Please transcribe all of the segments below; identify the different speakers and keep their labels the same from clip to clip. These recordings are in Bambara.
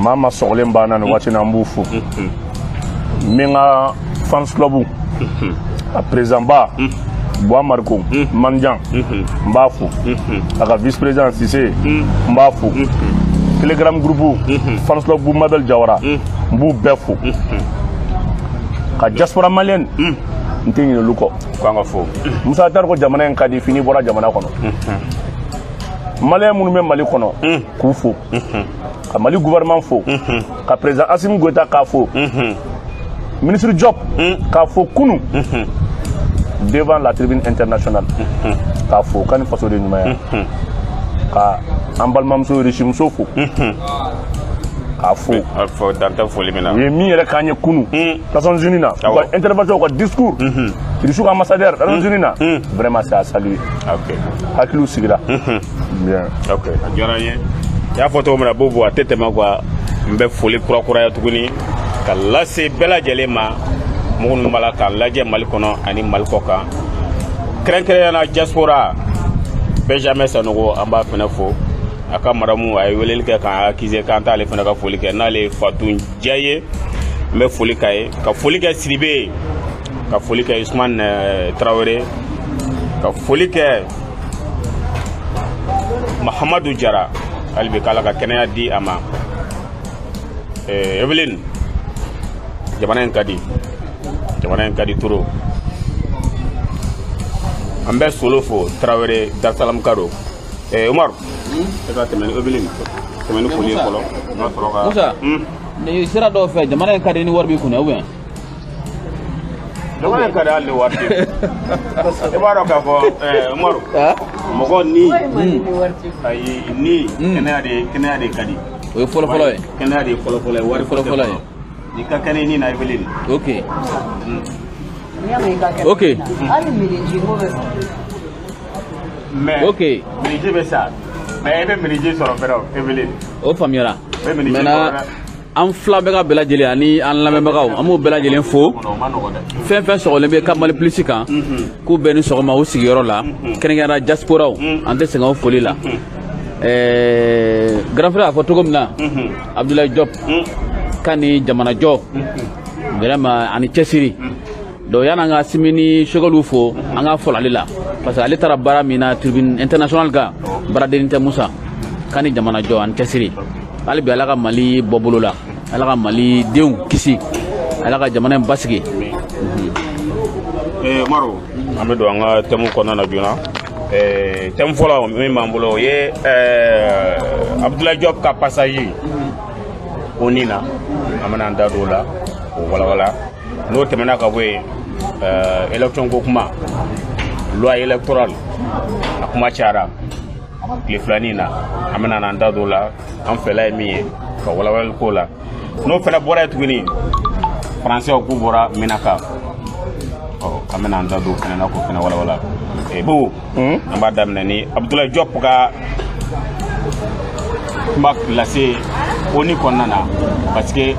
Speaker 1: Maa ma sɔgɔlen banna nin waati na, an b'u fo. N bɛ n ka fans club a président ba Buwa Mariko Manjan, n b'a fo. A ka vice président Sise, n b'a fo. Telegram groupe fans club Mabel Jawara, n b'u bɛɛ fo. Ka diaspora malienne, n tɛ ɲinɛ olu kɔ.
Speaker 2: K'an ka fo.
Speaker 1: Musa Tari ko jamana in ka di fini bɔra jamana kɔnɔ. Malien minnu bɛ Mali kɔnɔ, k'u fo, ka Mali gouvernement fo, ka président Assimi Goïta k'a fo, ministre Diop k'a fo kunu devant la tribune internationale, k'a fo ka ni faso de ɲumanya, ka an balimamuso Risimuso fo, k'a fo.
Speaker 2: A fɔ dan tɛ foli min na.
Speaker 1: U ye min yɛrɛ k'an ye kunu Nations Unies na, u ka intervention, u ka discours, Irisiw ka ambassadeur Nations Unies na, vraiment, c'est à saluer. Hakiliw sigira bien.
Speaker 2: Ok, a diyara n ye. I y'a fɔ cogo min na, Bobo, a tɛ tɛmɛ quoi. N bɛ foli kurakuraya tuguni ka lase bɛɛ lajɛlen ma, minnu b'a la k'a lajɛ Mali kɔnɔ ani Mali kɔ kan, kɛrɛnkɛrɛnnenya la diaspora. Benjamin Sanogo, an b'a fɛnɛ fo. A ka maramu a ye weleli kɛ k'an accuser k'an t'ale fɛnɛ ka foli kɛ, n'ale ye Fatou Diaye. N bɛ foli k'a ye, ka foli kɛ Sidibe, ka foli kɛ Usumani Tarawele, ka foli kɛ Mahamadu Jara. Hali bi k'Ala ka kɛnɛya di a ma. Eveline, jamana in ka di, jamana in ka di trop. An bɛ Solo fo, Tarawele Dasalam ka don. Umaru, e ka tɛmɛ ni Eveline, tɛmɛ ni foli ye fɔlɔ, n ka sɔrɔ ka
Speaker 3: Musa, ni sira dɔw fɛ, jamana in ka di ni wari b'i kunna ou bien?
Speaker 2: Jamana in ka di hali ni wari tɛ. I b'a dɔn k'a fɔ Umaru, mɔgɔ ni ayi ni kɛnɛya de, kɛnɛya de ka di.
Speaker 3: O ye fɔlɔ fɔlɔ ye.
Speaker 2: Kɛnɛya de ye fɔlɔ fɔlɔ ye, wari
Speaker 3: Fɔlɔ fɔlɔ ye.
Speaker 2: N'i ka kɛnɛ ni na, Eveline.
Speaker 3: Ok.
Speaker 4: Hali mirinji ko bɛ
Speaker 2: Mais miniji bɛ sa, mais i bɛ miniji sɔrɔ fɛnɛ o, Eveline.
Speaker 3: O faamuyara.
Speaker 2: Bɛ miniji sɔrɔ
Speaker 3: Maintenant,
Speaker 2: dɛ.
Speaker 3: an fila bɛɛ ka bɛɛ lajɛlen ani an lamɛnbagaw, an b'o bɛɛ lajɛlen fo.
Speaker 2: O ma nɔgɔn dɛ.
Speaker 3: Fɛn fɛn sɔgɔlen bɛ ka Mali Plus kan, k'u bɛɛ ni sɔgɔma u sigiyɔrɔ la, kɛrɛnkɛrɛnnenya diasporaw, an tɛ sɛgɛn o foli la. Grand frère y'a fɔ cogo min na, Abdoulaye Diop ka ni jamanajɔ vraiment ani cɛsiri. Donc yan'an ka Simi ni Sogɛliw fo, an ka fɔlɔ ale la, parce que ale taara baara min na tribune internationale kan, baaraden tɛ. Musa ka ni jamanajɔ ani cɛsiri. Hali bi, Ala ka Mali bɔ bolo la, Ala ka Mali denw kisi, Ala ka jamana in basigi.
Speaker 2: Umaru, an bɛ don an ka thème kɔnɔna na joona. Thème fɔlɔ min b'an bolo, o ye Abdoulaye Diop ka passage ONU na. An bɛna an da don o la k'o walawala. N'o tɛmɛna ka bɔ yen, élection ko kuma, loi électorale, a kuma cayara tile filanin na. An bɛna an da don o la, an fɛla ye min ye, ka walawalali k'o la. N'o fana bɔra yen tuguni, Français k'u bɔra Menaka. Ɔ, an bɛna an da don o fana na k'o fana walawala. Bobo, an b'a daminɛ ni Abdoulaye Diop ka kuma lase ONU kɔnɔna na, parce que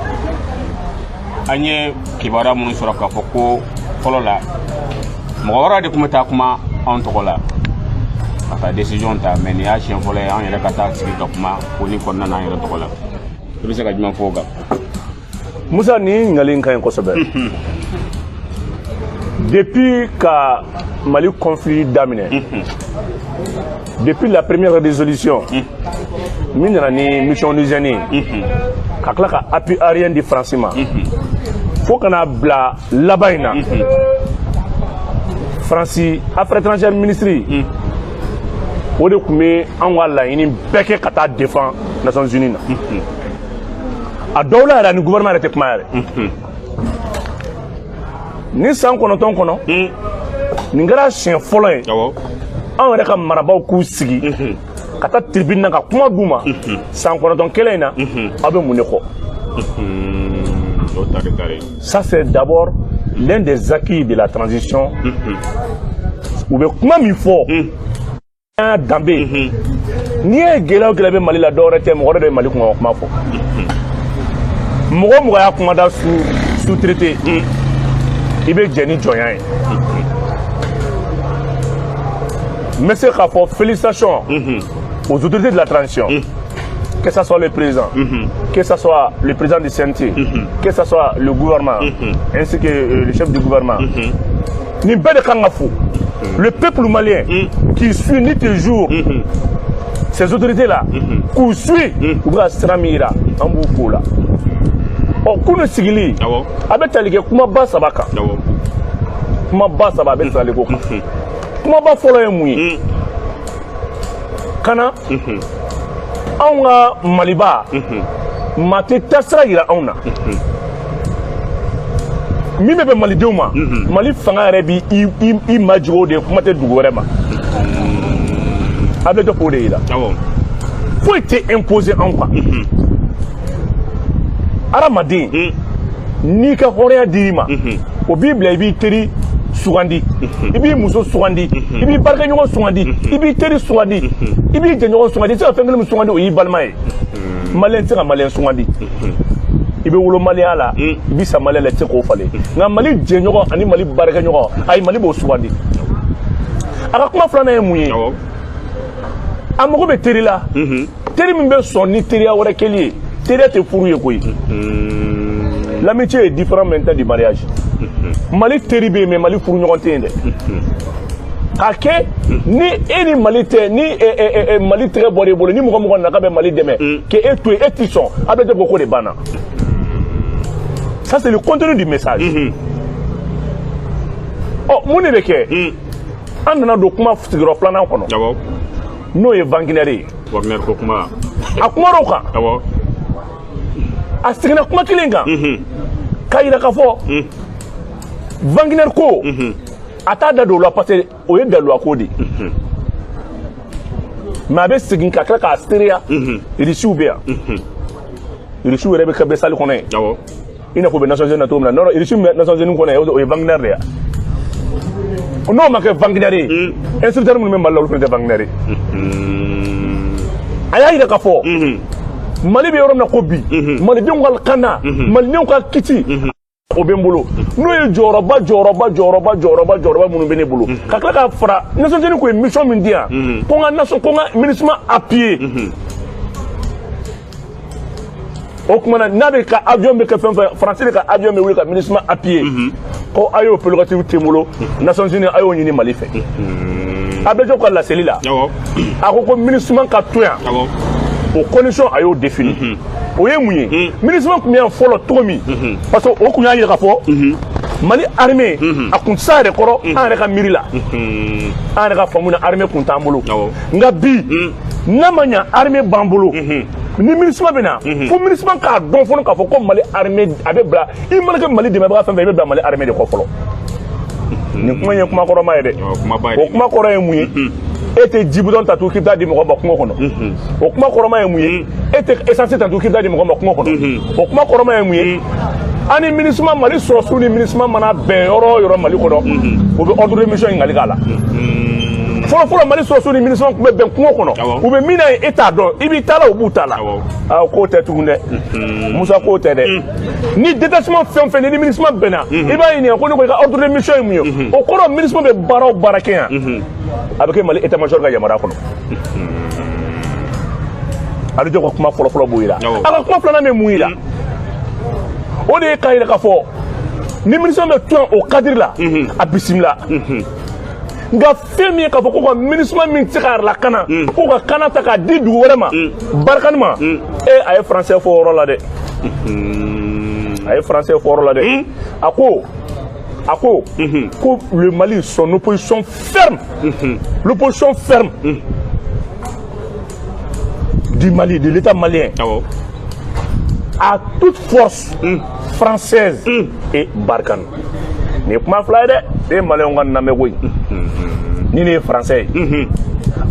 Speaker 2: an ye kibaruya minnu sɔrɔ k'a fɔ ko fɔlɔ la, mɔgɔ wɛrɛ de tun bɛ taa kuma anw tɔgɔ la ka taa décision ta, mais nin y'a siɲɛ fɔlɔ ye an yɛrɛ ka taa sigi ka kuma ONU kɔnɔna na an yɛrɛ tɔgɔ la. I bɛ se ka jumɛn fɔ o kan?
Speaker 1: Musa, nin ɲininkali in ka ɲi kosɛbɛ. Depuis ka Mali conflit daminɛ, depuis la première résolution min nana ni mission onusienne ye, ka tila ka appui aérien di Faransi ma, fo ka na bila laban in na, Faransi affaires étrangères ministre o de tun bɛ anw ka laɲini bɛɛ kɛ ka taa défend Nations Unies na. A dɔw la yɛrɛ, ani gouvernement yɛrɛ tɛ kuma yɛrɛ. Ni san 9 kɔnɔ, nin kɛra siɲɛ fɔlɔ ye anw yɛrɛ ka marabaaw k'u sigi ka taa tribune na ka kuma d'u ma. San 9 kelen in na, aw bɛ mun de kɔ?
Speaker 2: O ta de kari.
Speaker 1: Ça, c'est d'abord l'un des acquis de la transition. U bɛ kuma min fɔ, an danbe, n'i ye gɛlɛya o gɛlɛya bɛ Mali la, dɔwɛrɛ tɛ, mɔgɔ wɛrɛ de bɛ Mali kun ka kuma fɔ. Mɔgɔ o mɔgɔ y'a kumada sous-traité, i bɛ jɛ ni jɔnya ye. N bɛ se k'a fɔ félicitations aux autorités de la transition. Que ça soit le président, que ça soit le président du CNT, que ça soit le gouvernement, ainsi que le chef du gouvernement. Nin bɛɛ de kan ka fo. Le peuple malien qui suit nuit et jour ces autorités-là, k'u suit, u bɛ ka sira min yira, an b'u fo la. Ɔ, kunu sigili, a bɛ tali kɛ kumaba saba kan. Kumaba saba a bɛ tali k'o kan. Kumaba fɔlɔ ye mun ye? Kana anw ka Maliba maa tɛ taasira yira anw na min bɛ bɛn malidenw ma. Mali fanga yɛrɛ bi i majigin o de ye, kuma tɛ dugu wɛrɛ ma. A bɛ dɔ k'o de yira. Foyi tɛ imposer anw kan. Hadamaden, n'i ka hɔrɔnya dir'i ma, o b'i bila i b'i teri sugandi, i b'i muso sugandi, i b'i baarakɛɲɔgɔn sugandi, i b'i teri sugandi, i b'i jɛɲɔgɔn sugandi. I tɛ se ka fɛn kelen min sugandi, o y'i balima ye. Maliyɛn tɛ se ka maliyɛn sugandi. I bɛ wolo maliyɛnya la, i bɛ sa maliyɛn la, i tɛ se k'o falen. Nka Mali jɛɲɔgɔn ani Mali baarakɛɲɔgɔn, ayi, Mali b'o sugandi. A ka kuma filanan ye mun ye? A mago bɛ teri la, teri min bɛ sɔn ni teriya wɛrɛ kɛli ye. Teriya tɛ furu ye koyi. L'amitié est différent maintenant du mariage. Mali teri bɛ yen, mais Mali furu ɲɔgɔn tɛ yen dɛ. K'a kɛ ni e ni Mali tɛ, ni Mali tɛgɛ bɔra i bolo, ni mɔgɔ mɔgɔ nana k'a bɛ Mali dɛmɛ k'e to yen, e ti sɔn, a bɛ ko de banna. Ça, c'est le contenu du message. Ɔ, mun de bɛ kɛ? An nana don kuma sigiyɔrɔ filanan kɔnɔ, n'o ye Wagner ye.
Speaker 2: Wagner ko kuma.
Speaker 1: A kumar'o kan. A seginna kuma kelen kan k'a yira k'a fɔ Wagner ko, a t'a da don o la, parce que o ye daluya ko de ye. Mais a bɛ segin ka tila k'a seereya, Irisiw bɛ yan, Irisiw yɛrɛ bɛ kɛ bɛ salle kɔnɔ yen, i n'a fɔ u bɛ Nations Unies na cogo min na. Non, Irisiw bɛ Nations Unies kɔnɔ yen, o ye Wagner de ye. N'o ma kɛ Wagner ye, instructeur minnu bɛ Mali la, olu fana tɛ Wagner ye. A y'a yira k'a fɔ Mali bɛ yɔrɔ min na ko bi, malidenw ka kana, malidenw ka kiti, o bɛ n bolo, n'o ye jɔyɔrɔba, jɔyɔrɔba, jɔyɔrɔba, jɔyɔrɔba, jɔyɔrɔba minnu bɛ ne bolo, ka tila ka fara Nations Unies ko ye mission min di yan, ko n ka nation, ko n ka MINUSMA appuyer. O tuma na, n'a bɛ ka avion bɛ kɛ fɛn fɛn, Faransi de ka avion bɛ wuli ka MINUSMA appuyer, ko a y'o prérogative tɛ n bolo, Nations Unies a y'o ɲini Mali fɛ. A bɛ jɔ ka laseli la, a ko ko MINUSMA ka to yan, o condition a y'o défini. O ye mun ye? MINUSMA tun bɛ yan fɔlɔ cogo min, parce que o tun y'a yira k'a fɔ Mali armée a kun tɛ s'a yɛrɛ kɔrɔ. An yɛrɛ ka miiri la, an yɛrɛ ka faamu na, armée kun t'an bolo. Nka bi, n'a ma ɲa armée b'an bolo, ni MINUSMA bɛ na, fo MINUSMA k'a dɔn fɔlɔ k'a fɔ ko Mali armée a bɛ bila. I mana kɛ Mali dɛmɛbaga fɛn fɛn, i bɛ bila Mali armée de kɔ fɔlɔ. Nin kuma in ye kuma kɔrɔma ye dɛ. O kuma kɔrɔ ye mun ye? E tɛ ji bidɔn ta tugun k'i bɛ taa di mɔgɔ ma kungo kɔnɔ. O kuma kɔrɔma ye mun ye? E tɛ essence ta tugun k'i bɛ taa di mɔgɔ ma kungo kɔnɔ. O kuma kɔrɔma ye mun ye? An ni MINUSMA, Mali sɔrɔsiw ni MINUSMA mana bɛn yɔrɔ o yɔrɔ Mali kɔnɔ, u bɛ ordre de mission ɲininkali k'a la. Fɔlɔ fɔlɔ, Mali sɔrɔsiw ni MINUSMA tun bɛ bɛn kungo kɔnɔ, u bɛ min na yen, e t'a dɔn, i b'i ta la, u b'u ta la. Aa, k'o tɛ tugun dɛ, Musa, k'o tɛ dɛ. Ni détachement fɛn o fɛn ni MINUSMA bɛnna, i b'a ɲininka ko ne ko i ka ordre de mission ye mun ye. O kɔrɔ, MINUSMA bɛ baara o baara kɛ yan, a bɛ kɛ Mali état major ka yamaruya kɔnɔ. Ale jɔ ka kuma fɔlɔ fɔlɔ b'o yira. A ka kuma filanan bɛ mun yira? O de ye k'a yira k'a fɔ ni MINUSMA bɛ to yan o cadre la, a bisimila. Nka fɛn min ye k'a fɔ ko ka MINUSMA min tɛ se k'a lakana, ko ka kana ta k'a di dugu wɛrɛ ma, Barkhane ma, e, a ye français fɔ o yɔrɔ la dɛ. A ye français fɔ o yɔrɔ la dɛ. A ko ko le Mali, son opposition ferme, l'opposition ferme du Mali, de l'État malien, à toute force française et Barkhane. Nin ye kuma fila ye dɛ. Ne ye maliyɛnw ka lamɛn koyi. Ni ne ye français ye,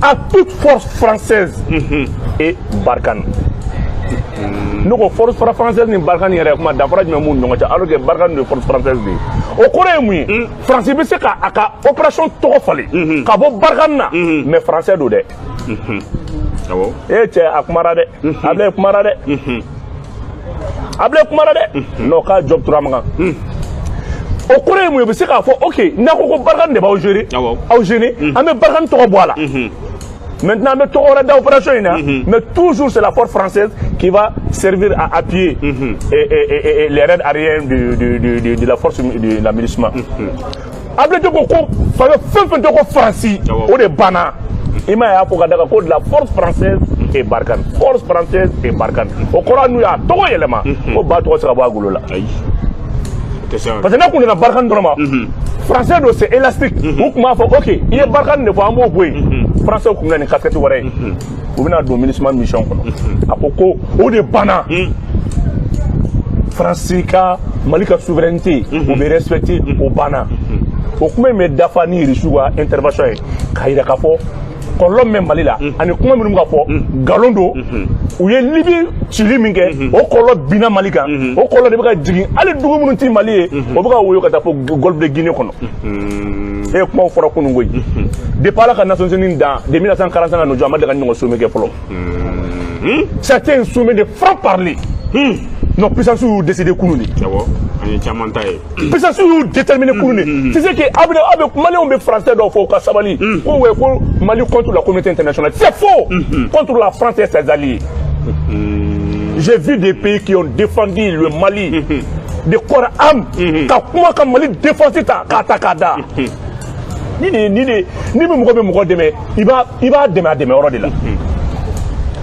Speaker 1: à toute force française et Barkhane. Ne ko force française ni Barkhane yɛrɛ, kuma danfara jumɛn b'u ni ɲɔgɔn cɛ, alors que Barkhane de ye force française de ye? O kɔrɔ ye mun ye? Faransi bɛ se ka a ka opération tɔgɔ falen ka bɔ Barkhane na, mais français don dɛ. E cɛ, a kumara dɛ. Abilaye kumara dɛ. Abilaye kumara dɛ. Non, k'a job tora makan. O kɔrɔ ye mun ye? U bɛ se k'a fɔ, ok, n'a ko ko Barkhane de b'aw gérer, aw gêner, an bɛ Barkhane tɔgɔ bɔ a la. Maintenant, an bɛ tɔgɔ wɛrɛ da opération in na, mais toujours c'est la force française qui va servir à appuyer et les raids aériens de la force de la MINUSMA. Abdoulaye Diop ko ko fɛn fɛn tɛ ko Faransi, o de banna. I m'a ye, a y'a fɔ ka da kan ko de la force française et Barkhane, force française et Barkhane. O kɔrɔ, n'u y'a tɔgɔ yɛlɛma, ko ba tɔgɔ tɛ se ka bɔ a golo la.
Speaker 2: Ayi, o tɛ se ka.
Speaker 1: Parce que n'a kun nana Barkhane dɔrɔn ma, français don, c'est élastique, u tun b'a fɔ ok, i ye Barkhane de fɔ, an b'o bɔ yen. Français kun bɛ na ni casquette wɛrɛ ye, u bɛna don MINUSMA mission kɔnɔ. A ko ko o de banna. Faransi ka Mali ka souveraineté, o bɛ respecté, o banna. O kuma in bɛ dafa ni Irisiw ka intervention ye, k'a yira k'a fɔ kɔlɔlɔ min bɛ Mali la ani kuma minnu bɛ ka fɔ, nkalon don. U ye Libi cili min kɛ, o kɔlɔlɔ binna Mali kan, o kɔlɔlɔ de bɛ ka jigin hali dugu minnu ti Mali ye, o bɛ ka woyo ka taa fo golfe de Guinée kɔnɔ. E ye kumaw fɔra kunun koyi. Depuis Ala ka Nations Unies dan, de 1945 ka n'o jɔ, a ma deli ka ɲɔgɔn sommet kɛ fɔlɔ. C'était un sommet de franc parler. Non, puissance y'u décidé kunun de.
Speaker 2: Awɔ, an ye caman ta ye.
Speaker 1: Puissance y'u déterminé kunun de. Tu sais que a bɛ a bɛ Maliyɛnw bɛ français dɔw fɔ u ka sabali ko ouais, ko Mali contre la communauté internationale, c'est faux. Contre la France et ses alliés. J'ai vu des pays qui ont défendu le Mali de corps et âme, ka kuma ka Mali défense ta k'a ta k'a da. Ni de ni bɛ mɔgɔ bɛ mɔgɔ dɛmɛ, i b'a dɛmɛ a dɛmɛ yɔrɔ de la.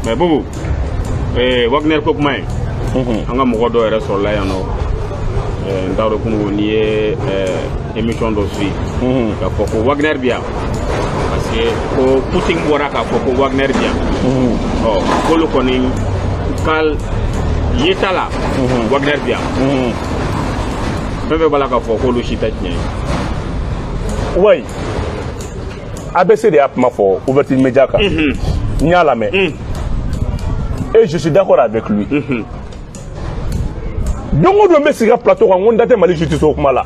Speaker 2: Mais Boubou, Wagner ko kuma ye, an ka mɔgɔ dɔw yɛrɛ sɔrɔla yan nɔ. N t'a dɔn, kunun n'i ye émission dɔ suit, k'a fɔ ko Wagner bi yan, parce que ko Poutine bɔra k'a fɔ ko Wagner bi yan. Ɔ, k'olu kɔni ka yeta la, Wagner bi yan. Fɛn fɛn b'a la k'a fɔ k'olu si tɛ tiɲɛ ye.
Speaker 1: Oui, ABC de y'a kuma fɔ ouverture média kan, n y'a lamɛn et je suis d'accord avec lui. Don o don n bɛ sigi ka plateau kan, n ko n da tɛ Mali justice o kuma la.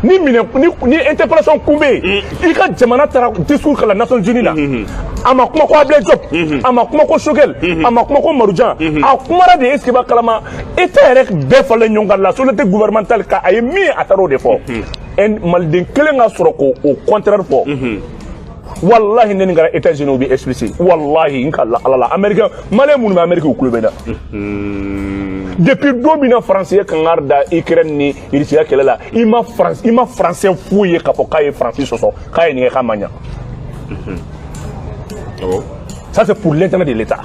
Speaker 1: Ni minɛ ni interpellation kun bɛ yen, i ka jamana taara discours kalan Nations Unies la, a ma kuma ko Ablaye Diop, a ma kuma ko Choguel, a ma kuma ko Marujan, a kumara de. Est ce que b'a kalama, État yɛrɛ bɛɛ faralen ɲɔgɔn kan, la société gouvernementale ka a ye min ye, a taara o de fɔ. Maliden kelen ka sɔrɔ k'o o contraire fɔ, wallahi, ne nin kɛra États-Unis, u bɛ expulsé. Wallahi, n ka la Ala la, américain malien minnu bɛ Amérique, u kulo bɛ da. Depuis don min na Faransi ye kangari da Ukraine ni Russie ka kɛlɛ la, i ma France, i ma français foyi ye k'a fɔ k'a ye Faransi sɔsɔ, k'a ye nin kɛ, k'a ma ɲa. Ça, c'est pour l'intérêt de l'État.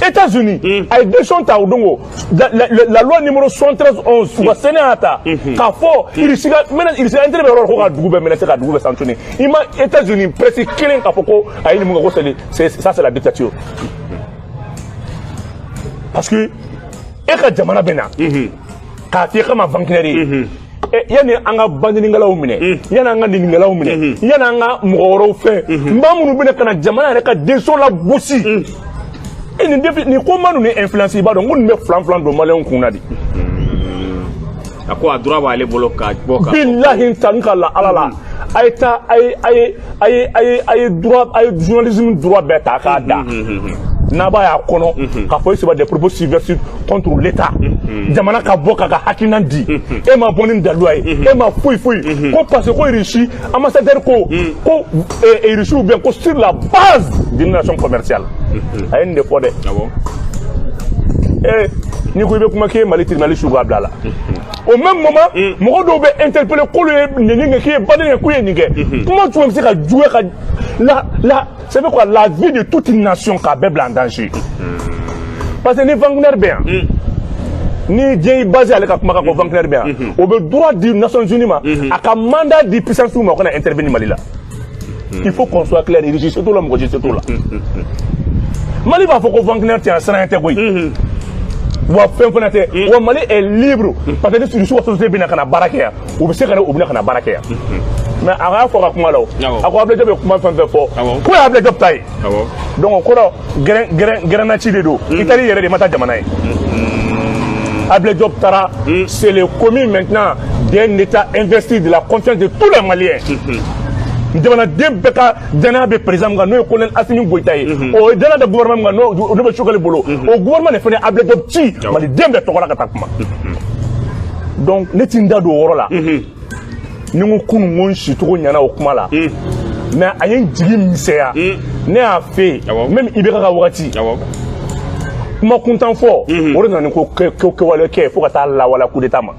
Speaker 1: États-Unis a ye décision ta o don ko la loi numéro 73 11, u ka Sénat y'a ta k'a fɔ Russie ka menace, Russie ka intérêt bɛ yɔrɔ ko ka dugu bɛɛ menacer, ka dugu bɛɛ sanctionner. I ma États-Unis presse kelen k'a fɔ ko a ye nin mun kɛ, ko c'est ça, c'est la dictature. Parce que e ka jamana bɛ na k'a f'i ye k'a ma Wagner ye, yanni an ka bandinikɛlaw minɛ, yanni an ka nininkɛlaw minɛ, yanni an ka mɔgɔ wɛrɛw fɛ, maa minnu bɛna ka na jamana yɛrɛ ka décision la gosi. E nin defi nin ko ma ninnu influence, i b'a dɔn ko nin bɛ filan filan don maliyɛnw kun na de.
Speaker 2: A ko a droit b'ale bolo ka bɔ ka.
Speaker 1: Bilahi, n ta n ka la Ala la, a ye taa, a ye a ye a ye a ye a ye droit, a ye journalisme droit bɛɛ ta k'a da n'a b'a y'a kɔnɔ k'a fɔ e seba des propos subversifs contre l'État, jamana ka bɔ k'a ka hakilina di, e ma bɔ ni daluya ye, e ma foyi foyi ko, parce que ko Russie ambassadeur ko Russie ou bien ko sur la base d'une relation commerciale, a ye nin de fɔ dɛ. N'i ko i bɛ kuma k'i ye Mali tribunal su k'a bila la, au même moment mɔgɔ dɔw bɛ interpeller k'olu ye nin kɛ, k'i ye baden kɛ, k'u ye nin kɛ. Kuma jumɛn bɛ se ka juguya ka la c'est quoi, la vie de toute une nation k'a bɛɛ bila en danger? Parce que ni Wagner bɛ yan, ni diɲɛ y'i basé ale ka kuma kan ko Wagner bɛ yan, o bɛ droit di Nations Unies ma, a ka mandat di puissance ma, o kana intervenir Mali la. Il faut qu'on soit clair, Russie se t'o la, mɔgɔ si se t'o la. Mali b'a fɔ ko Wagner tɛ yan, siran tɛ koyi, wa fɛn fana tɛ wa. Mali est libre, parce que ni Russie ka société bɛ na ka na baara kɛ yan, u bɛ se ka na, u bɛ na ka na baara kɛ yan. Mais a y'a fɔ ka kuma la o, a ko Ablaye Diop bɛ kuma fɛn fɛn fɔ, ko ye Ablaye Diop ta ye. Donc o kɔrɔ, gɛrɛn gɛrɛn gɛrɛnna ci de don. I taar'i yɛrɛ de ma taa jamana ye. Ablaye Diop taara, c'est le commis maintenant d'un État investi de la confiance de tous les Maliens. Jamanaden bɛɛ ka danaya bɛ président min kan, n'o ye colonel Assimi Goïta ye, o ye danaya da gouvernement min kan, n'o bɛ Choguel bolo, o gouvernement de fana ye Ablaye Diop ci maliden bɛɛ tɔgɔ la ka taa kuma. Donc ne ti n da don o yɔrɔ la. Ni n ko kunun, n ko n sicogo ɲɛna o kuma la. Mais a ye n jigi misɛnya. Ne y'a fɛ yen, même IBK ka wagati, kuma kuntan fɔ, o de nana ni ko kɛwale kɛ fo ka taa lawala coup d'état ma,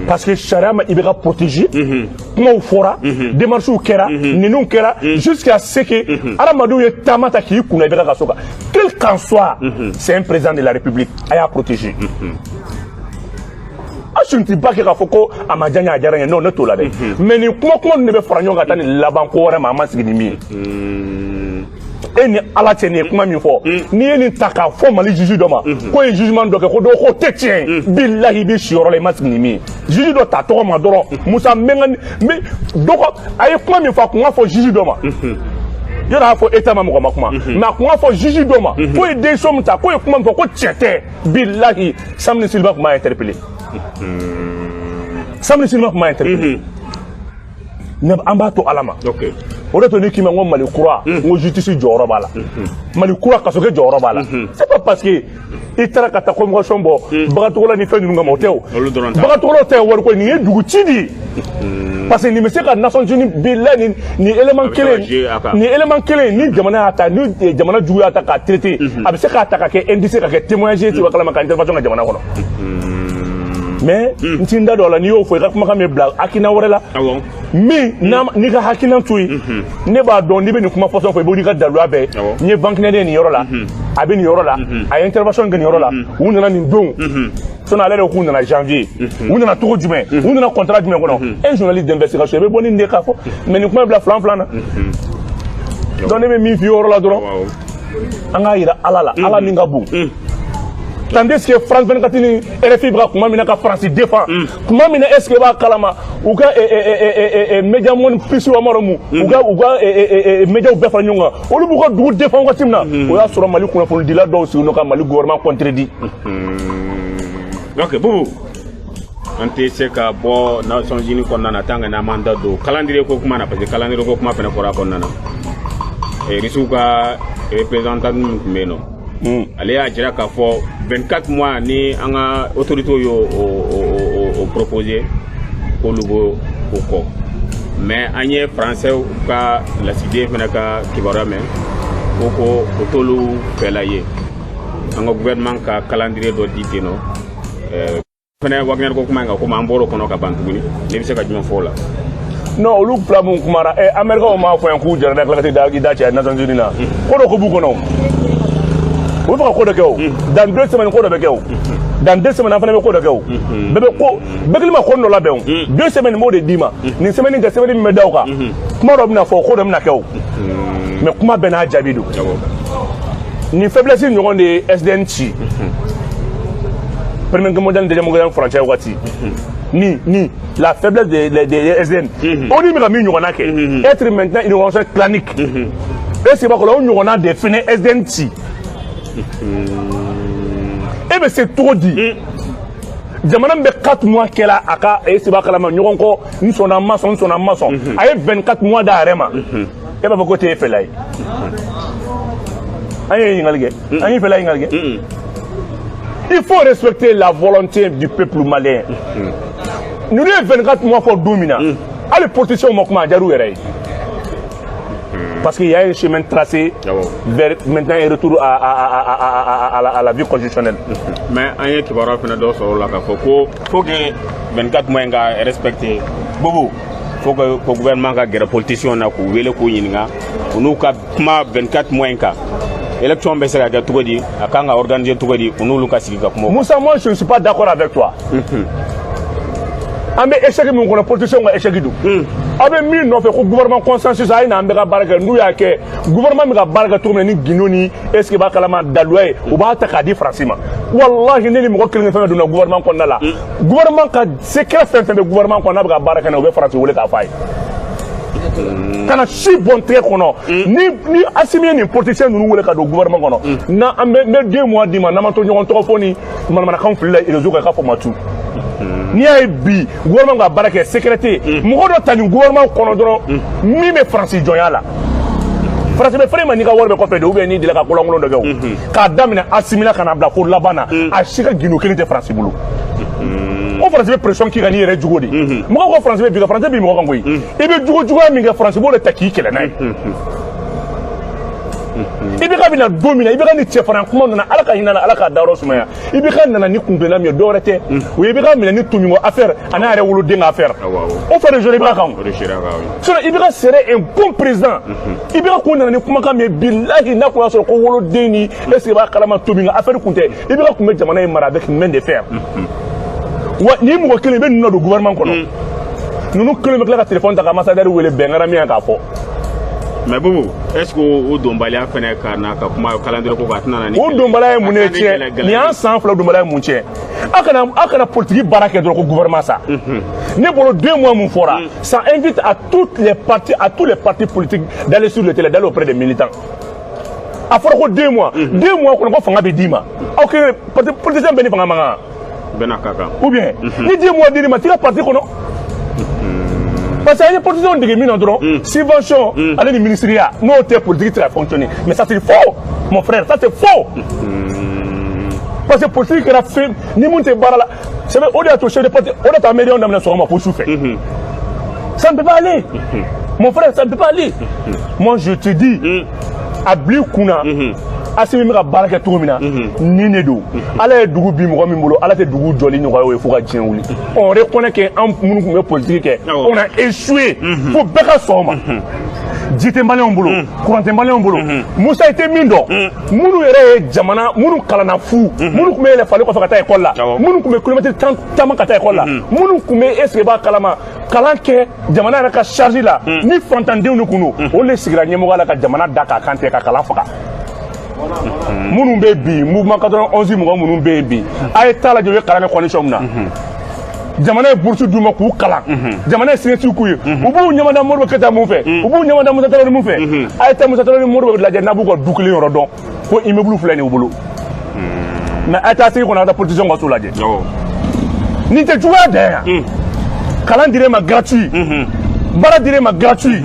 Speaker 1: parce que sariya ma IBK protéger. Kumaw fɔra, démarches kɛra, ninnu kɛra, jusqu'à ce que hadamadenw ye taama ta k'i kunna IBK ka so kan. Quel qu'en soit, c'est un président de la République, a y'a protéger. A sun tɛ ba kɛ k'a fɔ ko a ma diya n ye, a diyara n ye, non, ne t'o la dɛ. Mais nin kuma kuma ninnu de bɛ fara ɲɔgɔn kan ka taa nin laban ko wɛrɛ ma, an ma sigi ni min ye. E ni Ala cɛ, nin ye kuma min fɔ, n'i ye nin ta k'a fɔ Mali juge dɔ ma ko ye jugement dɔ kɛ, ko dɔ ko tɛ tiɲɛ ye, bilahi, i bɛ si yɔrɔ la i ma sigi ni min ye. Juge dɔ ta tɔgɔ ma dɔrɔn, Musa Mbenga, dɔ ko a ye kuma min fɔ, a kun ka fɔ juge dɔ ma yɔrɔ, a y'a fɔ État ma, mɔgɔ ma kuma, mais a kun ka fɔ juge dɔ ma k'o ye décision min ta, k'o ye kuma min fɔ, ko tiɲɛ tɛ, bilahi, Samini Silva tun b'a interpellé. Samini Silva tun b'a interpellé. An b'a to Ala ma. O de to ni k'i ma n ko Mali kura, n ko justice jɔyɔrɔ b'a la, Mali kura kasokɛ jɔyɔrɔ b'a la. C'est pas parce que i taara ka taa convocation bɔ bagantogola ni fɛn ninnu kama, o tɛ o. Bagantogola tɛ wariko, nin ye dugu ci de ye, parce que nin bɛ se ka Nations Unies bilahi, nin élément kelen, nin élément kelen, ni jamana y'a ta, ni jamana jugu y'a ta k'a traiter, a bɛ se k'a ta ka kɛ indice, ka kɛ témoignage ye, kalama ka intervention ka jamana kɔnɔ. Mais n ti n da don a la. N'i y'o fɔ, i ka kumakan bɛ bila hakilina wɛrɛ la. Min n'i ka hakilina to yen, ne b'a dɔn n'i bɛ nin kuma fɔsɔn fɔ, i b'o n'i ka daluya bɛɛ. N ye Wagner ye nin yɔrɔ la, a bɛ nin yɔrɔ la, a ye intervention kɛ nin yɔrɔ la, u nana nin don. Sinon ale yɛrɛ k'u nana janvier, u nana cogo jumɛn, u nana contrat jumɛn kɔnɔ? Un journaliste d'investigation, i bɛ bɔ ni nin de k'a fɔ. Mais nin kuma bila filan filan na. Donc ne bɛ min f'i ye o yɔrɔ la dɔrɔn, an k'a yira Ala la, Ala min ka bon. Tandis que France 24 ni RFI bɛ ka kuma min na ka France défend kuma min na, est ce que i b'a kalama u ka Média Monde Plus wa ma mun, u ka médiaw bɛɛ fara ɲɔgɔn kan, olu b'u ka dugu défend waati min na, o y'a sɔrɔ Mali kunnafonidila dɔw sigilen don ka Mali gouvernement contredit.
Speaker 2: Ok, Bubu, an tɛ se ka bɔ Nations Unies kɔnɔna na tant que n'an m'an da don calendrier ko kuma na, parce que calendrier ko kuma fana fɔra a kɔnɔna na. Rusiw ka représentant min tun bɛ yen nɔ, ale y'a jira k'a fɔ 24 mois ni an ka autorités y'o o proposé, k'olu b'o o kɔ. Mais an ye Français ka lasigiden fana ka kibaruya mɛn ko o t'olu fɛla ye, an ka gouvernement ka calendrier dɔ di ten nɔ fɛnɛ. Wagner ko kuma in kan, komi an bɔr'o kɔnɔ ka ban tuguni, ne bɛ se ka jumɛn fɔ o la?
Speaker 1: Non, olu fila mun kumara, Américains m'a fɔ yan k'u jɛra tila ka taa i da cɛ Nations Unies na. Ko dɔ ko b'u kɔnɔ, o u bɛ fɛ ka ko dɔ kɛ. O dans 2 semaines, ko dɔ bɛ kɛ. O dans 2 semaines, an fana bɛ ko dɔ kɛ. O bɛɛ bɛ ko bɛɛ kelen ma ko dɔ labɛn. O 2 semaines, n b'o de d'i ma. Nin semaine tɛ, semaine min bɛ da o kan, kuma dɔ bɛna fɔ, ko dɔ bɛna kɛ. O mais kuma bɛɛ n'a jaabi don. Nin faiblesse ɲɔgɔn de ye SDN ci Première Guerre mondiale, Deuxième Guerre furancɛ waati ni la faiblesse de SDN, o ni bɛ ka min ɲɔgɔnna kɛ, être maintenant une organisation clanique. Est ce que b'a kɔrɔ o ɲɔgɔnna de fɛnɛ SDN ci? E bɛ se cogo di jamana min bɛ 4 mois kɛla a ka e se b'a kalama ɲɔgɔn kɔ, n sɔnna, n ma sɔn, n sɔnna, n ma sɔn, a ye 24 mois d'a yɛrɛ ma, e b'a fɔ ko t'e fɛla ye? An ye ɲininkali kɛ, an y'i fɛla ɲininkali kɛ. Il faut respecter la volonté du peuple malien. Ninnu ye 24 mois fɔ don min na, hali politiciens ma kuma, a diyara u yɛrɛ ye, parce qu'il y a un chemin tracé vers maintenant un retour à la vie constitutionnelle.
Speaker 2: Mais an ye kibaruya fana dɔ sɔrɔ o la k'a fɔ ko faut que 24 mois in ka respecter, Bobo, faut que ko gouvernement ka gɛrɛ politiciens na k'u wele k'u ɲininka, u n'u ka kuma 24 mois in kan, élection bɛ se ka kɛ cogo di, a kan ka organiser cogo di, u n'olu ka sigi ka kuma.
Speaker 1: Moussa, moi je ne suis pas d'accord avec toi. An bɛ échec min kɔnɔ, politicien ka échec don. Aw bɛ min nɔfɛ ko gouvernement consensus, a ye na an bɛ ka baara kɛ. N'u y'a kɛ, gouvernement bɛ ka baara kɛ cogo min na ni gindo ni, est ce que b'a kalama daluya ye, u b'a ta k'a di Faransi ma. Walahi, ne ni mɔgɔ kelen fɛn fɛn donna gouvernement kɔnɔna la, gouvernement ka secret fɛn fɛn bɛ gouvernement kɔnɔ, n'a bɛ ka baara kɛ n'a ye, u bɛ Faransi wele k'a fɔ a ye kana si bɔn tɛgɛ kɔnɔ. Ni Asimi ye nin politicien ninnu wele ka don gouvernement kɔnɔ na, an bɛ n bɛ 2 mois d'i ma, n'an ma to ɲɔgɔn tɔgɔ fɔ ni manamanakanw fili la réseau kan, i k'a fɔ ma tu. N'i y'a ye bi gouvernement ka baara kɛ secret tɛ yen, mɔgɔ dɔ ta nin gouvernement kɔnɔ dɔrɔn min bɛ Faransi jɔnya la. Faransi bɛ fɛrɛ ma n'i ka wari bɛ kɔfɛ de, ou bien n'i delila ka kolankolon dɔ kɛ. O k'a daminɛ Asimi la ka na bila fo laban na, a si ka gindo kelen tɛ Faransi bolo. O Faransi bɛ pression k'i kan n'i yɛrɛ jugo de ye. Mɔgɔw ko Faransi bɛ bi kan, Faransi bi mɔgɔ kan koyi. I bɛ jugo juguya min kɛ, Faransi b'o de ta k'i kɛlɛ n'a ye. IBK bɛna don min na, IBK ni cɛfarin kuma nana, Ala ka hinɛ na, Ala k'a dayɔrɔ sumaya. IBK nana ni kuntilenna min ye, dɔwɛrɛ tɛ, o ye IBK minɛ ni Tominko affaire a n'a yɛrɛ woloden ka affaire. O fɛn de jɔlen IBK kan. Sinon IBK serait un bon président. IBK kun nana ni kumakan min ye, bilahi, n'a kun y'a sɔrɔ ko woloden ni est ce que i b'a kalama Tominko affaire kun tɛ, IBK kun bɛ jamana in mara avec main de fer. Wa ni mɔgɔ kelen i bɛ ninnu na don gouvernement kɔnɔ, ninnu kelen bɛ tila ka téléphone ta ka ambassadeur wele bɛn kɛra min ye k'a fɔ.
Speaker 2: Mais Boubou, est ce que o donbaliya fɛnɛ ka na ka kuma calendrier ko kan, a tɛna na ni
Speaker 1: O donbaliya ye mun de tiɲɛ? Nin y'an san 2 donbaliya ye mun tiɲɛ? Aw kana politique baara kɛ dɔrɔn ko gouvernement sa. Ne bolo, 2 mois mun fɔra, ça invite à toutes les partis, à tous les partis politiques d'aller sur le terrain, d'aller auprès des militants. A fɔra ko 2 mois, 2 mois kɔnɔ ko fanga bɛ d'i ma. Aw kelen parti politicien bɛɛ ni fanga man kan.
Speaker 2: Bɛɛ n'a ka kan.
Speaker 1: Ou bien ni 2 mois dir'i ma, t'i ka parti kɔnɔ, parce que an ye politiciens dege min na dɔrɔn, subvention ale ni ministériya, n'o tɛ, politique tɛ ka fonctionner. Mais ça, c'est faux, mon frère, ça, c'est faux, parce que politique kɛra fɛn ni mun tɛ baara la. C'est vrai, o de y'a to chef de parti, o de y'a to an bɛ réunion daminɛ sɔgɔma fo su fɛ. Ça ne peut pas aller, mon frère, ça ne peut pas aller. Moi, je te dis, a bil'i kunna, Asimi bɛ ka baara kɛ cogo min na, nin de don. Ala ye dugu bi mɔgɔ min bolo, Ala tɛ dugu jɔli nɔgɔya o ye fo ka diɲɛ wuli. On reconnaît que an minnu tun bɛ politique kɛ, on a échoué, fo bɛɛ ka sɔn o ma. Ji tɛ maliyɛnw bolo, courant tɛ maliyɛnw bolo. Musa, i tɛ min dɔn, minnu yɛrɛ ye jamana, minnu kalanna fu, minnu tun bɛ yɛlɛ fali kɔfɛ ka taa école la, minnu tun bɛ kilomɛtiri 10 caman ka taa école la, minnu tun bɛ, est ce que i b'a kalama, kalan kɛ jamana yɛrɛ ka charge la, ni fantandenw de kun don, olu de sigira ɲɛmɔgɔya la ka jamana da k'a kan tigɛ ka kalan faga. Minnu bɛ bi mouvement 91 mɔgɔ minnu bɛ yen bi, a ye taa lajɛ u ye kalan kɛ condition min na. Jamana ye bourse d'u ma k'u kalan, jamana ye siniɲɛsigi k'u ye. U b'u ɲɛmada Modibo Keyita mun fɛ? U b'u ɲɛmada Musa Tarawele mun fɛ? A ye taa Musa Tarawele ni Modibo lajɛ n'a b'u ka du kelen yɔrɔ dɔn ko immeuble filɛ nin y'u bolo. Mais a ye taa sigi kɔnɔ, a ka taa politicien ka so lajɛ. Nin tɛ juguya dan yan. Kalan dir'e ma gratuit, baara dir'e ma gratuit,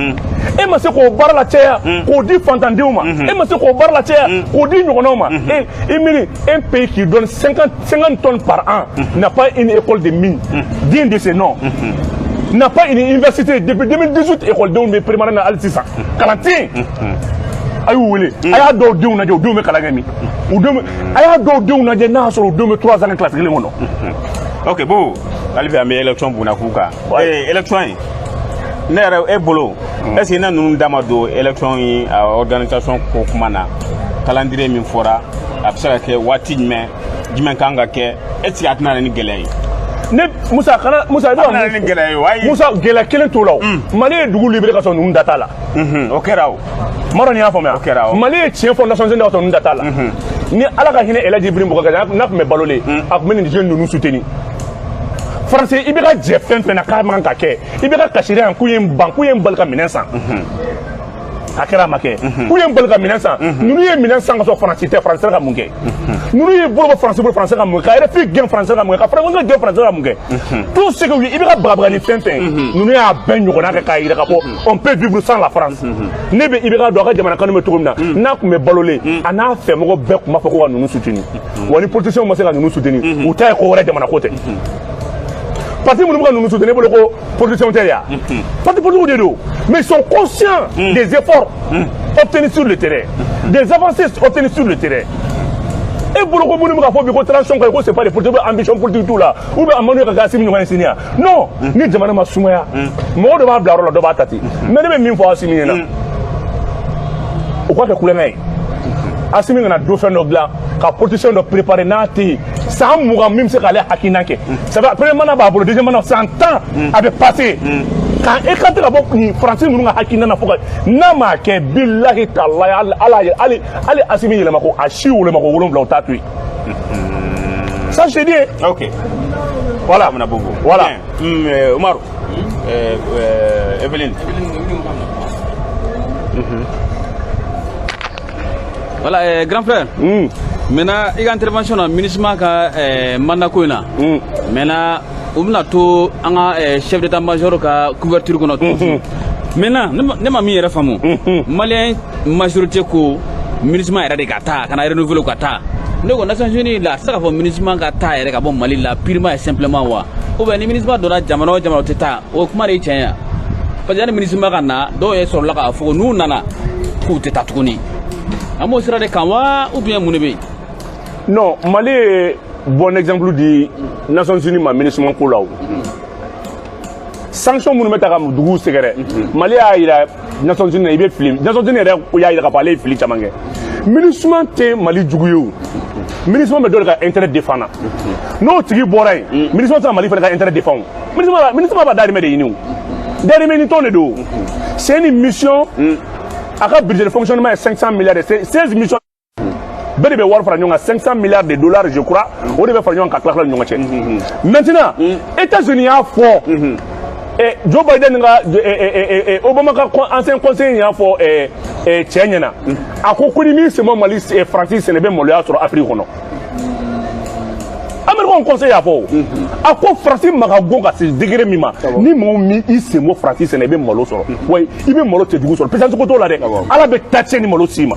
Speaker 1: e ma se k'o baara la caya k'o di fantandenw ma, e ma se k'o baara la caya k'o di ɲɔgɔnnaw ma. E i miiri, un pays qui donne 50 50 tonnes par an n'a pas une école de mine digne de ce nom, n'a pas une université. Depuis 2018, école denw bɛ primaire na, hali sisan kalan tɛ yen. A y'u wele, a y'a dɔw denw lajɛ, u denw bɛ kalan kɛ min? U denw bɛ, a y'a dɔw denw lajɛ n'a y'a sɔrɔ u denw bɛ 3 ans kɛ classe kelen kɔnɔ.
Speaker 2: Ok Boubou, hali bi an bɛ élection bunakun kan. Élection in ne yɛrɛ e bolo, est ce que ne ninnu da ma don élection in a organisation ko kuma na, calendrier min fɔra, a bɛ se ka kɛ waati jumɛn jumɛn kan ka kɛ? Est ce que a tɛna na ni gɛlɛya ye?
Speaker 1: Ne Musa, kana Musa, i bɛ
Speaker 2: A
Speaker 1: ka
Speaker 2: tɛna na
Speaker 1: mun
Speaker 2: ni gɛlɛya ye o, ayi.
Speaker 1: Musa, gɛlɛya kelen t'o la. O Mali ye dugu libéré ka sɔrɔ ninnu da t'a la.
Speaker 2: O kɛra o.
Speaker 1: M'a dɔn n'i y'a faamuya.
Speaker 2: O kɛra o.
Speaker 1: Mali ye tiɲɛ fɔ Nations Unies ka sɔrɔ ninnu da t'a la. Ni Ala ka hinɛ Elhaji Ibrahim Boubacar, n'a tun bɛ balolen, a tun bɛ nin jeune ninnu soutenir. Faransi, i bɛ ka jɛ fɛn fɛn na k'a man ka kɛ, i bɛ ka kasira yan k'u ye n ban, k'u ye n bali ka minɛn san. A kɛra, a ma kɛ, k'u ye n bali ka minɛn san. Ninnu ye minɛn san ka sɔrɔ Faransi tɛ. Faransi ka mun kɛ? Ninnu ye bolo bɔ Faransi bolo, Faransi ka mun kɛ? Ka RFI gɛn, Faransi ka mun kɛ? Ka Faransi gɛn, Faransi ka mun kɛ? Tout ce que i bɛ ka bagabaga ni fɛn fɛn, ninnu y'a bɛɛ ɲɔgɔnna kɛ k'a yira k'a fɔ on peut vivre sans la France. Ne bɛ IBK dɔn, a ka jamana kanu bɛ cogo min na, n'a tun bɛ balolen, a n'a fɛmɔgɔ bɛɛ tun b'a fɔ ko ka ninnu soutenir. Wa ni politiciens ma se ka ninnu soutenir, u ta ye ko wɛrɛ, jamana ko tɛ. Parti minnu bɛ ka ninnu soutenir, ne bolo ko politiciens tɛ yan, parti politique de don, mais ils sont conscients des efforts obtenus sur le terrain, des avancées obtenues sur le terrain. E bolo ko minnu bɛ k'a fɔ bi ko transition ka ɲi, ko c'est pas des politiques, ambition politique t'u la, ou bien a man d'u ye ka kɛ Asimi ɲɔgɔn ye sini yan. Non, ni jamana ma sumaya, mɔgɔ dɔ b'a bila yɔrɔ la, dɔ b'a ta ten. Mais ne bɛ min fɔ Asimi ɲɛna, u k'a kɛ kulonkɛ ye. Asimi kana don fɛn dɔ dilan ka politicien dɔ préparer n'a tɛ yen san 20 min bɛ se k'ale hakilina kɛ. Ça va, premier mandat b'a bolo, deuxième mandat, san 10 a bɛ passer k'an écarter ka bɔ nin Faransi ninnu ka hakilina na fo ka n'a m'a kɛ. Bilahi talahi, ala hali hali Asimi yɛlɛma ko a si woloma ko 7, o t'a to yen. Ça, je te dis.
Speaker 2: Ok.
Speaker 1: Voilà.
Speaker 2: Amina Boubou.
Speaker 1: Voilà.
Speaker 2: Bien. Umaru. Evelyne.
Speaker 3: Voilà, grand frère. Maintenant, i ka intervention na MINUSMA ka mandat ko in na. Maintenant, u bɛna to an ka chef d'état-major ka couverture kɔnɔ toujours. Maintenant, ne ma min yɛrɛ faamu, Malien majorité ko MINUSMA yɛrɛ de ka taa, ka na renouveler ka taa. Ne ko Nations Unies la, a tɛ se k'a fɔ MINUSMA ka taa yɛrɛ ka bɔ Mali la purement et simplement wa? Ou bien ni MINUSMA donna jamana o jamana, o tɛ taa, o kuma de ye tiɲɛ ye wa? Parce que yanni MINUSMA ka na, dɔw yɛrɛ sɔrɔla k'a fɔ ko n'u nana, k'u tɛ taa tuguni. An b'o sira de kan wa, ou bien mun de bɛ yen?
Speaker 1: Non, Mali ye bon exemple di Nations Unies ma MINUSMA ko la. O sanction minnu bɛ ta ka duguw sɛgɛrɛ, Mali y'a yira Nations Unies na, i bɛ fili. Nations Unies yɛrɛ y'a yira k'a fɔ ale ye fili caman kɛ. MINUSMA tɛ Mali jugu ye. O MINUSMA bɛ dɔ de ka intérêt défend na. N'o tigi bɔra yen, MINUSMA tɛ se ka Mali fana ka intérêt défend. O MINUSMA b'a dahirimɛ de ɲini. O dahirimɛ ɲini tɔn de don. C'est une mission, a ka budget de fonctionnement ye 500 milliards de, 16 missions bɛɛ de bɛ wari fara ɲɔgɔn kan, 500 milliards de dollars, je crois. O de bɛ fara ɲɔgɔn kan ka tila tila ni ɲɔgɔn cɛ. Maintenant, États-Unis y'a fɔ, Joe Biden ka Obama ka ancien conseiller y'a fɔ cɛ ɲɛna, a ko ko ni min sen bɔ Mali, Faransi sɛnɛ bɛ maloya sɔrɔ Afiriki kɔnɔ. Américain conseil y'a fɔ o, a ko Faransi ma ka go ka se degré min ma, ni mɔgɔ min i sen bɔ Faransi sɛnɛ, i bɛ malo sɔrɔ wa, i bɛ malo cɛjugu sɔrɔ. Puissance ko t'o la dɛ, Ala bɛ ta tiɲɛ ni malo s'i ma.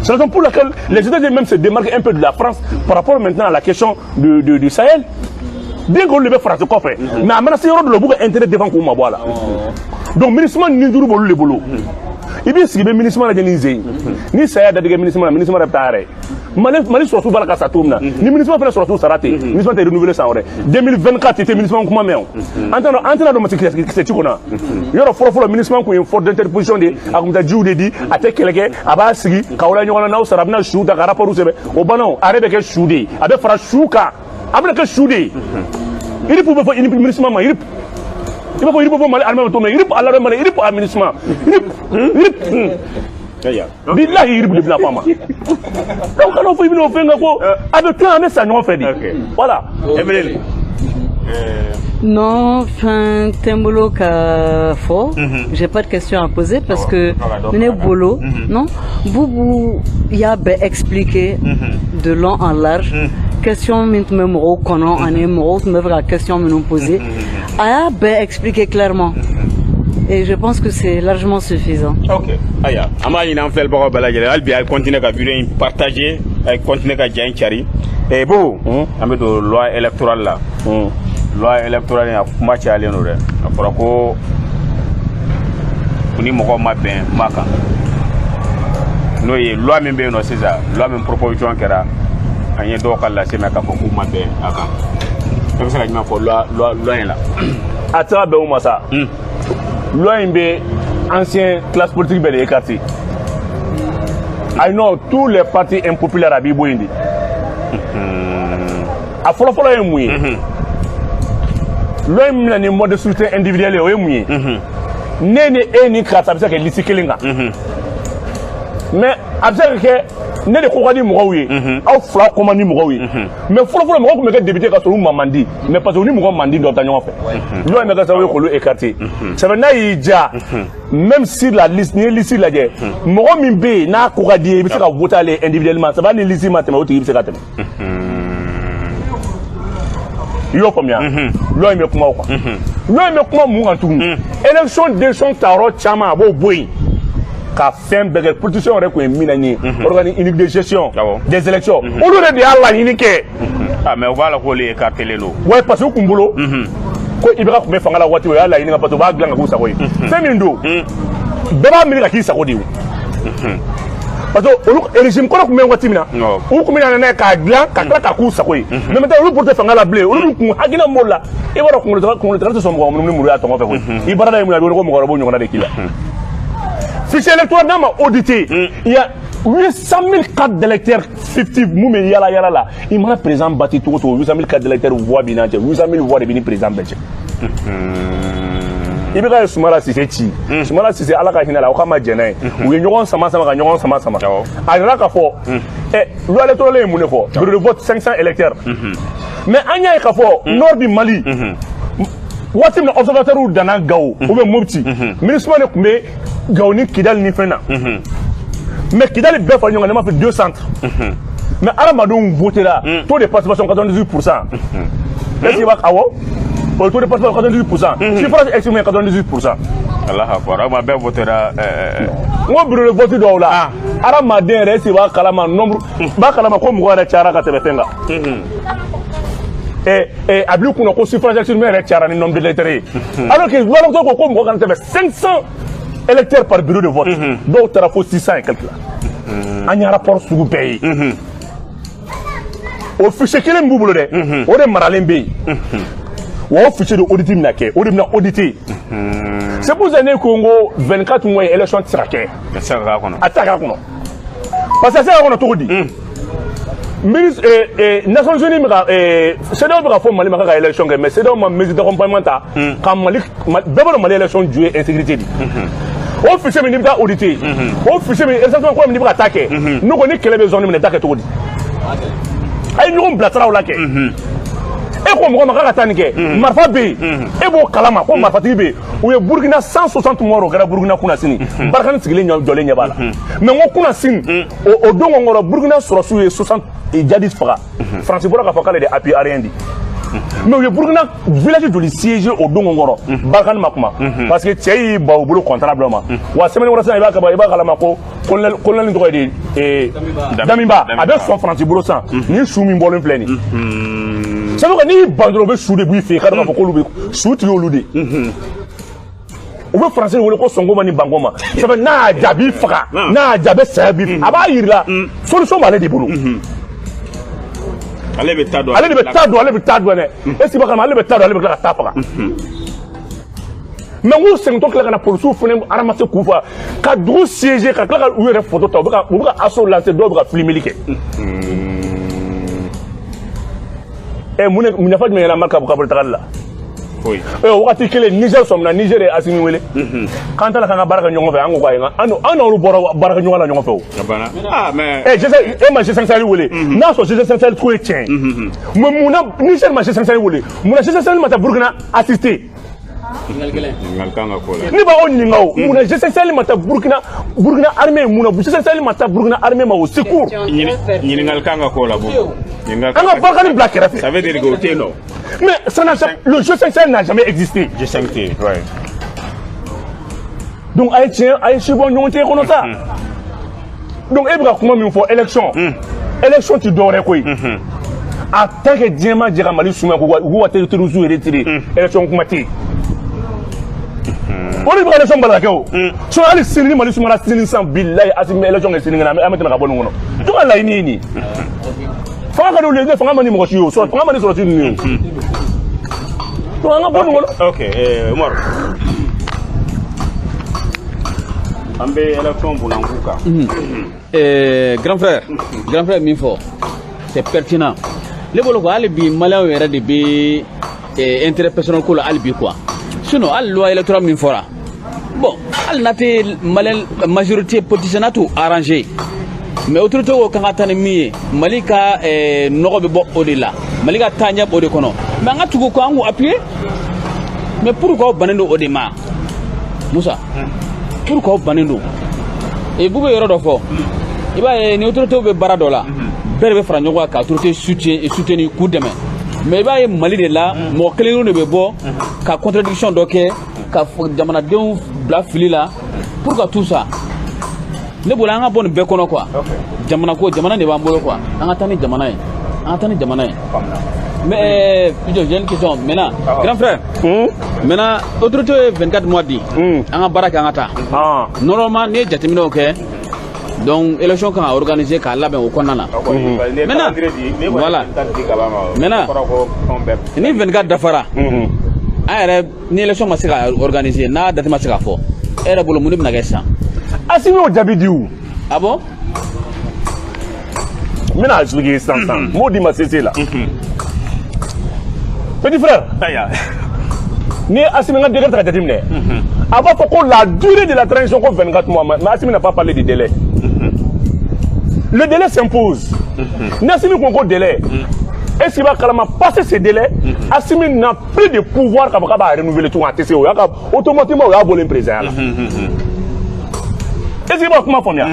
Speaker 1: C'est la raison pour laquelle les États-Unis même se démarquent un peu de la France par rapport maintenant à la question du Sahel. Bien que olu de bɛ Faransi kɔfɛ, mais a mana se yɔrɔ dɔ la, u b'u ka intérêt défend k'u mabɔ a la. Donc MINUSMA ni duuru b'olu de bolo. I b'i sigi, i bɛ MINUSMA lajɛ ni zen ye. Ni saya datigɛ MINUSMA la, MINUSMA yɛrɛ bɛ taa yɛrɛ ye. Mali sɔrɔsiw b'a la ka sa cogo min na, ni MINUSMA fana sɔrɔsiw sara ten, MINUSMA tɛ renouveler san wɛrɛ. 2024, i tɛ MINUSMA kuma mɛn. O an t'a dɔn, an tɛna dɔn masi kisɛ ci kɔnɔ yɔrɔ. Fɔlɔ fɔlɔ, MINUSMA kun ye force d'interposition de ye. A kun bɛ taa jiw de di, a tɛ kɛlɛ kɛ, a b'a sigi ka wala ɲɔgɔn na. N'aw sara, a bɛna su ta ka rapport sɛbɛn. O banna, o a yɛrɛ bɛ kɛ su de ye, a bɛ fara su kan, a bɛna kɛ su de ye. RIP bɛ fɔ MINUSMA ma, RIP. I b'a fɔ RIP fɔ Mali armée ma cogo min na, RIP à l'armée malienne, RIP à MINUSMA, RIP, RIP. Bilahi, RIP de bɛna fɔ a ma. Donc kana fɔ i bɛna o fɛn kɛ ko a bɛ to yen, an bɛ sa ɲɔgɔn fɛ de. Voilà.
Speaker 2: Emeline.
Speaker 4: Non, fɛn tɛ n bolo ka fɔ. J'ai pas de question à poser parce que ne bolo, non, Boubou y'a bɛɛ expliqué de long en large. Question min tun bɛ mɔgɔw kɔnɔ ani mɔgɔw tun bɛ fɛ ka question minnu poser, a y'a bɛɛ expliqué clairement. Et je pense que c'est largement suffisant.
Speaker 2: Ok, ayiwa, an b'a ɲini an filɛlibagaw bɛɛ lajɛlen, hali bi a ye continuer ka vidéo in partager, a ye continuer ka ja in cari. Bo an bɛ don loi électorale la. Loi électorale in, a kuma cayalen don dɛ. A fɔra ko ni mɔgɔw ma bɛn kuma kan, n'o ye loi min bɛ yen nɔ sisan, loi min proposition kɛra, an ye dɔw ka lase mɛn k'a fɔ k'u ma bɛn a kan. E bɛ se ka jumɛn fɔ loi in la?
Speaker 1: A tɛ se ka bɛn o ma sa. Loi in bɛ ancien classe politique bɛɛ de écarté. Ayi non, tous les partis impopulaires, a b'i bɔ yen de. A fɔlɔfɔlɔ ye mun ye? Loi in bɛna ni mode de scrutin individuel ye. O ye mun ye? Ne ni e ni karisa bɛ se ka kɛ liste kelen kan, mais a bɛ se ka kɛ ne de ko ka di mɔgɔw ye, aw fila ko man di mɔgɔw ye. Mais fɔlɔfɔlɔ, mɔgɔw tun bɛ kɛ député ka sɔrɔ u ma man di, mais parce que u ni mɔgɔ man di dɔ bɛ taa ɲɔgɔn fɛ. Loi in bɛ kɛ sababu ye k'olu écarter. C'est vrai, n'a y'i diya, même si la liste, n'i ye liste lajɛ, mɔgɔ min bɛ yen n'a ko ka di ye, i bɛ se ka voter ale individuellement. Ça va, ni liste ma tɛmɛ, o tigi bɛ se ka tɛmɛ. I y'o faamuya? Loi in bɛ kuma o kan. Loi in bɛ kuma mun kan tugun? Élection décision tayɔrɔ caman, a b'o bɔ yen ka fɛn bɛɛ kɛ. Politicien yɛrɛ tun ye min na nin ye organe unique de gestion des élections, olu yɛrɛ de y'a laɲini kɛ.
Speaker 2: Ah, mais u b'a la k'olu écartélen don.
Speaker 1: Ouais, parce que u kun bolo ko IBK tun bɛ fanga la waati, o y'a laɲini kɛ, parce que u b'a dilan ka k'u sago ye. Fɛn min don, bɛɛ b'a miiri ka k'i sago de ye o, parce que olu régime kɔrɔ tun bɛ waati min na, u tun bɛ na n'a ye k'a dilan ka tila k'a k'u sago ye. Mais maintenant, olu bolo tɛ fanga la bilen. Olu kun hakilina min b'olu la, i b'a dɔn, kunkolo tɛ sɔn mɔgɔ minnu ni muru y'a tɔngɔ fɛ koyi. I baarada ye mun ye? A bɛ wele ko mɔgɔkɔrɔbaw ɲɔgɔnna de k'i la. Fichier électoral n'a ma audité, il y a 800 000 cartes d'électeurs fictives mun bɛ yala yala la. I mana président bati cogo o cogo, 800 000 cartes d'électeurs voix b'i n'a cɛ, 800 000 voix de b'i ni président bɛɛ cɛ. I bɛ ka ye Sumala Sise ci, Sumala Sise, Ala ka hinɛ la, o k'a ma jɛn n'a ye. U ye ɲɔgɔn sama sama ka ɲɔgɔn sama sama. A nana k'a fɔ loi électorale ye mun de fɔ? Bureau de vote, 500 électeurs. Mais an y'a ye k'a fɔ nord du Mali, waati min na observateurs danna Gawo ou bien Mopti, MINUSMA de tun bɛ Gawo ni Kidali ni fɛn na. Mais Kidali bɛɛ fara ɲɔgɔn kan, ne m'a fait deux centres. Mais hadamadenw votera, taux de participation 98%. Est-ce que i b'a awɔ? O taux de participation 98%, suffrage exprimé 98%.
Speaker 2: Allah akbar, aw ma bɛɛ votera?
Speaker 1: N ko bureau de vote dɔw la, hadamaden yɛrɛ, est ce que b'a kalama nombre b'a kalama ko mɔgɔ yɛrɛ cayara ka tɛmɛ fɛn kan? A bil'i kunna ko suffrage exprimé yɛrɛ cayara ni nombre d'électeurs ye, alors que loi électorale ko ko mɔgɔ kana tɛmɛ 500 électeurs par bureau de vote. Dɔw taara fo 600 et quelque la. An ye rapport sugu bɛɛ ye. O fichier kelen min b'u bolo dɛ, o de maralen bɛ yen wa. O fichier de audit bɛna kɛ, o de bɛna auditer. C'est pour ça ne ko n ko 24 mois ye, élection tɛ se ka kɛ.
Speaker 2: A tɛ se ka k'a kɔnɔ.
Speaker 1: A tɛ se ka k'a kɔnɔ, parce que a tɛ se ka k'a kɔnɔ cogo di? Ministre Nations Unies bɛ ka CEDEAO bɛ ka fɔ Mali ma k'a ka élection kɛ, mais CEDEAO ma mesure d'accompagnement ta ka Mali. Bɛɛ b'a dɔn Mali élection ju ye insécurité de. O fichier min n'i bɛ taa auditer, o fichier min recensement kura min n'i bɛ ka taa kɛ, n'o ko ni kɛlɛ bɛ zone min na, i bɛ taa kɛ cogo di? A ye ɲɔgɔn bilasiraw la kɛ. E ko mɔgɔ ma k'a ka taa nin kɛ, marifa bɛ yen, e b'o kalama ko marifatigi bɛ yen. U ye Burukina 160 morts, o kɛra Burukina kunasini. Barkhane sigilen jɔlen ɲɛ b'a la. Mais n ko kunasini o don kɔnɔ, Burukina sɔrɔsiw ye 60 djihadistes faga. Faransi bɔra k'a fɔ k'ale de appui aérien di, mais u ye Burukina village joli siégé o don kɔrɔ? Barkhane ma kuma, parce que cɛ y'i ban u bolo contrat bila o ma. Wa semaine wɛrɛ sisan, i b'a kaba, i b'a kalama ko colonel tɔgɔ ye di, Damiba, a bɛ sɔn Faransi bolo sisan. Ni su min bɔlen filɛ nin ye, c'est que n'i y'i ban dɔrɔn, u bɛ su de b'i fɛ yen, k'a dɔn k'a fɔ k'olu bɛ su tigi, olu de u bɛ Faransi wele ko sɔnko ma ni banko ma. Ça fait n'a y'a ja, a b'i faga, n'a y'a ja, a bɛ saya b'i a b'a yir'i la, solution b'ale de bolo.
Speaker 2: Ale bɛ taa don.
Speaker 1: Ale de bɛ taa don, ale bɛ taa don dɛ. Est ce que b'a kalama? Ale bɛ taa don, ale bɛ tila ka taa faga. Mais n k'u segintɔ tila ka na polisiw fana ramasser k'u faga, ka dugu siéger, ka tila ka u yɛrɛ photo ta. U bɛ ka assaut lancer, dɔw bɛ ka filmeli kɛ. Ɛ, mun de nafa jumɛn yɛlɛ Mali ka bɔ tagali la?
Speaker 2: Foyi.
Speaker 1: Ɛ, wagati kelen Niger sɔmina, Niger ye Asimi wele k'an taara k'an ka baara kɛ ɲɔgɔn fɛ. An ko k'ayi, an n'olu bɔra baara kɛ ɲɔgɔn la ɲɔgɔn fɛ o.
Speaker 2: A banna. Ah, mais
Speaker 1: Ɛ, G5, e ma G5 Sahel wele, n'a sɔrɔ G5 Sahel ko ye tiɲɛ ye, mais mun na Niger ma G5 Sahel wele? Mun na G5 Sahel ma taa Burukina assister?
Speaker 2: Ɲininkali kan ka k'o la.
Speaker 1: Ne b'aw ɲininka o, mun na G5 Sahel ma taa Burukina armée? Mun na G5 Sahel ma taa Burukina armée ma au secours?
Speaker 2: Ɲininkali kan ka k'o la, Boubou. Ɲininkali.
Speaker 1: An ka Barkhane bila kɛrɛfɛ.
Speaker 2: Ça veut dire que o tɛ yen nɔ.
Speaker 1: Mais ça n'a jamais, le G5 Sahel n'a jamais existé.
Speaker 2: G5 tɛ yen, ouais.
Speaker 1: Donc a ye tiɲɛ, a ye si bɔ ɲɔgɔn cɛ kɔnɔ sa. Donc e bɛ ka kuma min fɔ, élection ti dɔwɛrɛ koyi. En tant que diɲɛ ma jɛ ka Mali sumaya k'u ka terroristes retirer, élection kuma tɛ yen. O de bɛ ka élection bali ka kɛ o. Sinon hali sini ni Mali sumayara sini sisan, bilayi, Asimi bɛ élection kɛ sinikɛnɛ, an bɛ tɛmɛ ka bɔ nin kɔnɔ. Jɔn ka laɲini ye nin ye? Fanga ka di olu ye, ne fanga man di mɔgɔ si ye o, sɔrɔ fanga man di sɔrɔsi ninnu ye o. Donc an ka bɔ nin kɔnɔ.
Speaker 2: Ok, Umaru. An bɛ élection bunakun kan.
Speaker 3: Grand frère min fɔ, c'est pertinent ne bolo quoi. Hali bi maliyɛnw yɛrɛ de bɛ intérêt personnel ko la hali bi quoi. Sinon hali loi électorale min fɔra, bon, hali n'a tɛ maliyɛn majorité politicien n'a t'u arrangé, mais autorité ko kan ka taa ni min ye, Mali ka nɔgɔ bɛ bɔ o de la, Mali ka taaɲɛ b'o de kɔnɔ. Mais an ka tugu kɔ, an k'u appuyer. Mais pourquoi aw bannen don o de ma, Musa? Pourquoi aw bannen don? Et Boubou yɔrɔ dɔ fɔ, i b'a ye ni autorité bɛ baara dɔ la, bɛɛ de bɛ fara ɲɔgɔn kan ka autorité soutenir, k'u dɛmɛ. Mais i b'a ye Mali de la, mɔgɔ kelen de bɛ bɔ ka contradiction dɔ kɛ ka jamanadenw bila fili la. Pourquoi tout ça? Ne bolo, an ka bɔ nin bɛɛ kɔnɔ quoi. Jamana ko, jamana de b'an bolo quoi. An ka taa ni jamana ye, an ka taa ni jamana ye. Mais j'ai une question maintenant, grand frère. Maintenant, autorité ye 24 mois di, an ka baara kɛ, an ka taa. Normalement, n'i ye jateminɛw kɛ, donc élection kan ka organiser k'a labɛn o kɔnɔna na. Maintenant, voilà. Maintenant, ni 24 dafara, an yɛrɛ ni élection ma se ka organiser, n'a date ma se ka fɔ, e yɛrɛ bolo, mun de bɛna kɛ sisan?
Speaker 1: Asimi y'o jaabi di o.
Speaker 3: Ah bon?
Speaker 1: N bɛna expliquer sisan sisan. N b'o d'i ma CC la. Petit frère,
Speaker 2: Aya.
Speaker 1: Ni ye Asimi ka décret ta ka jateminɛ, a b'a fɔ ko la durée de la transition ko 24 mois, mais Asimi n'a pas parlé de délai. Le délai s'impose. Ni Asimi ko ko délai, est-ce qu'il va kalama passer ce délai, Asimi n'a plus de pouvoir k'a fɔ k'a b'a renouveler tugun, a tɛ se. O y'a ka automatiquement o y'a bɔlen président la. Est-ce que i b'a kuma faamuya?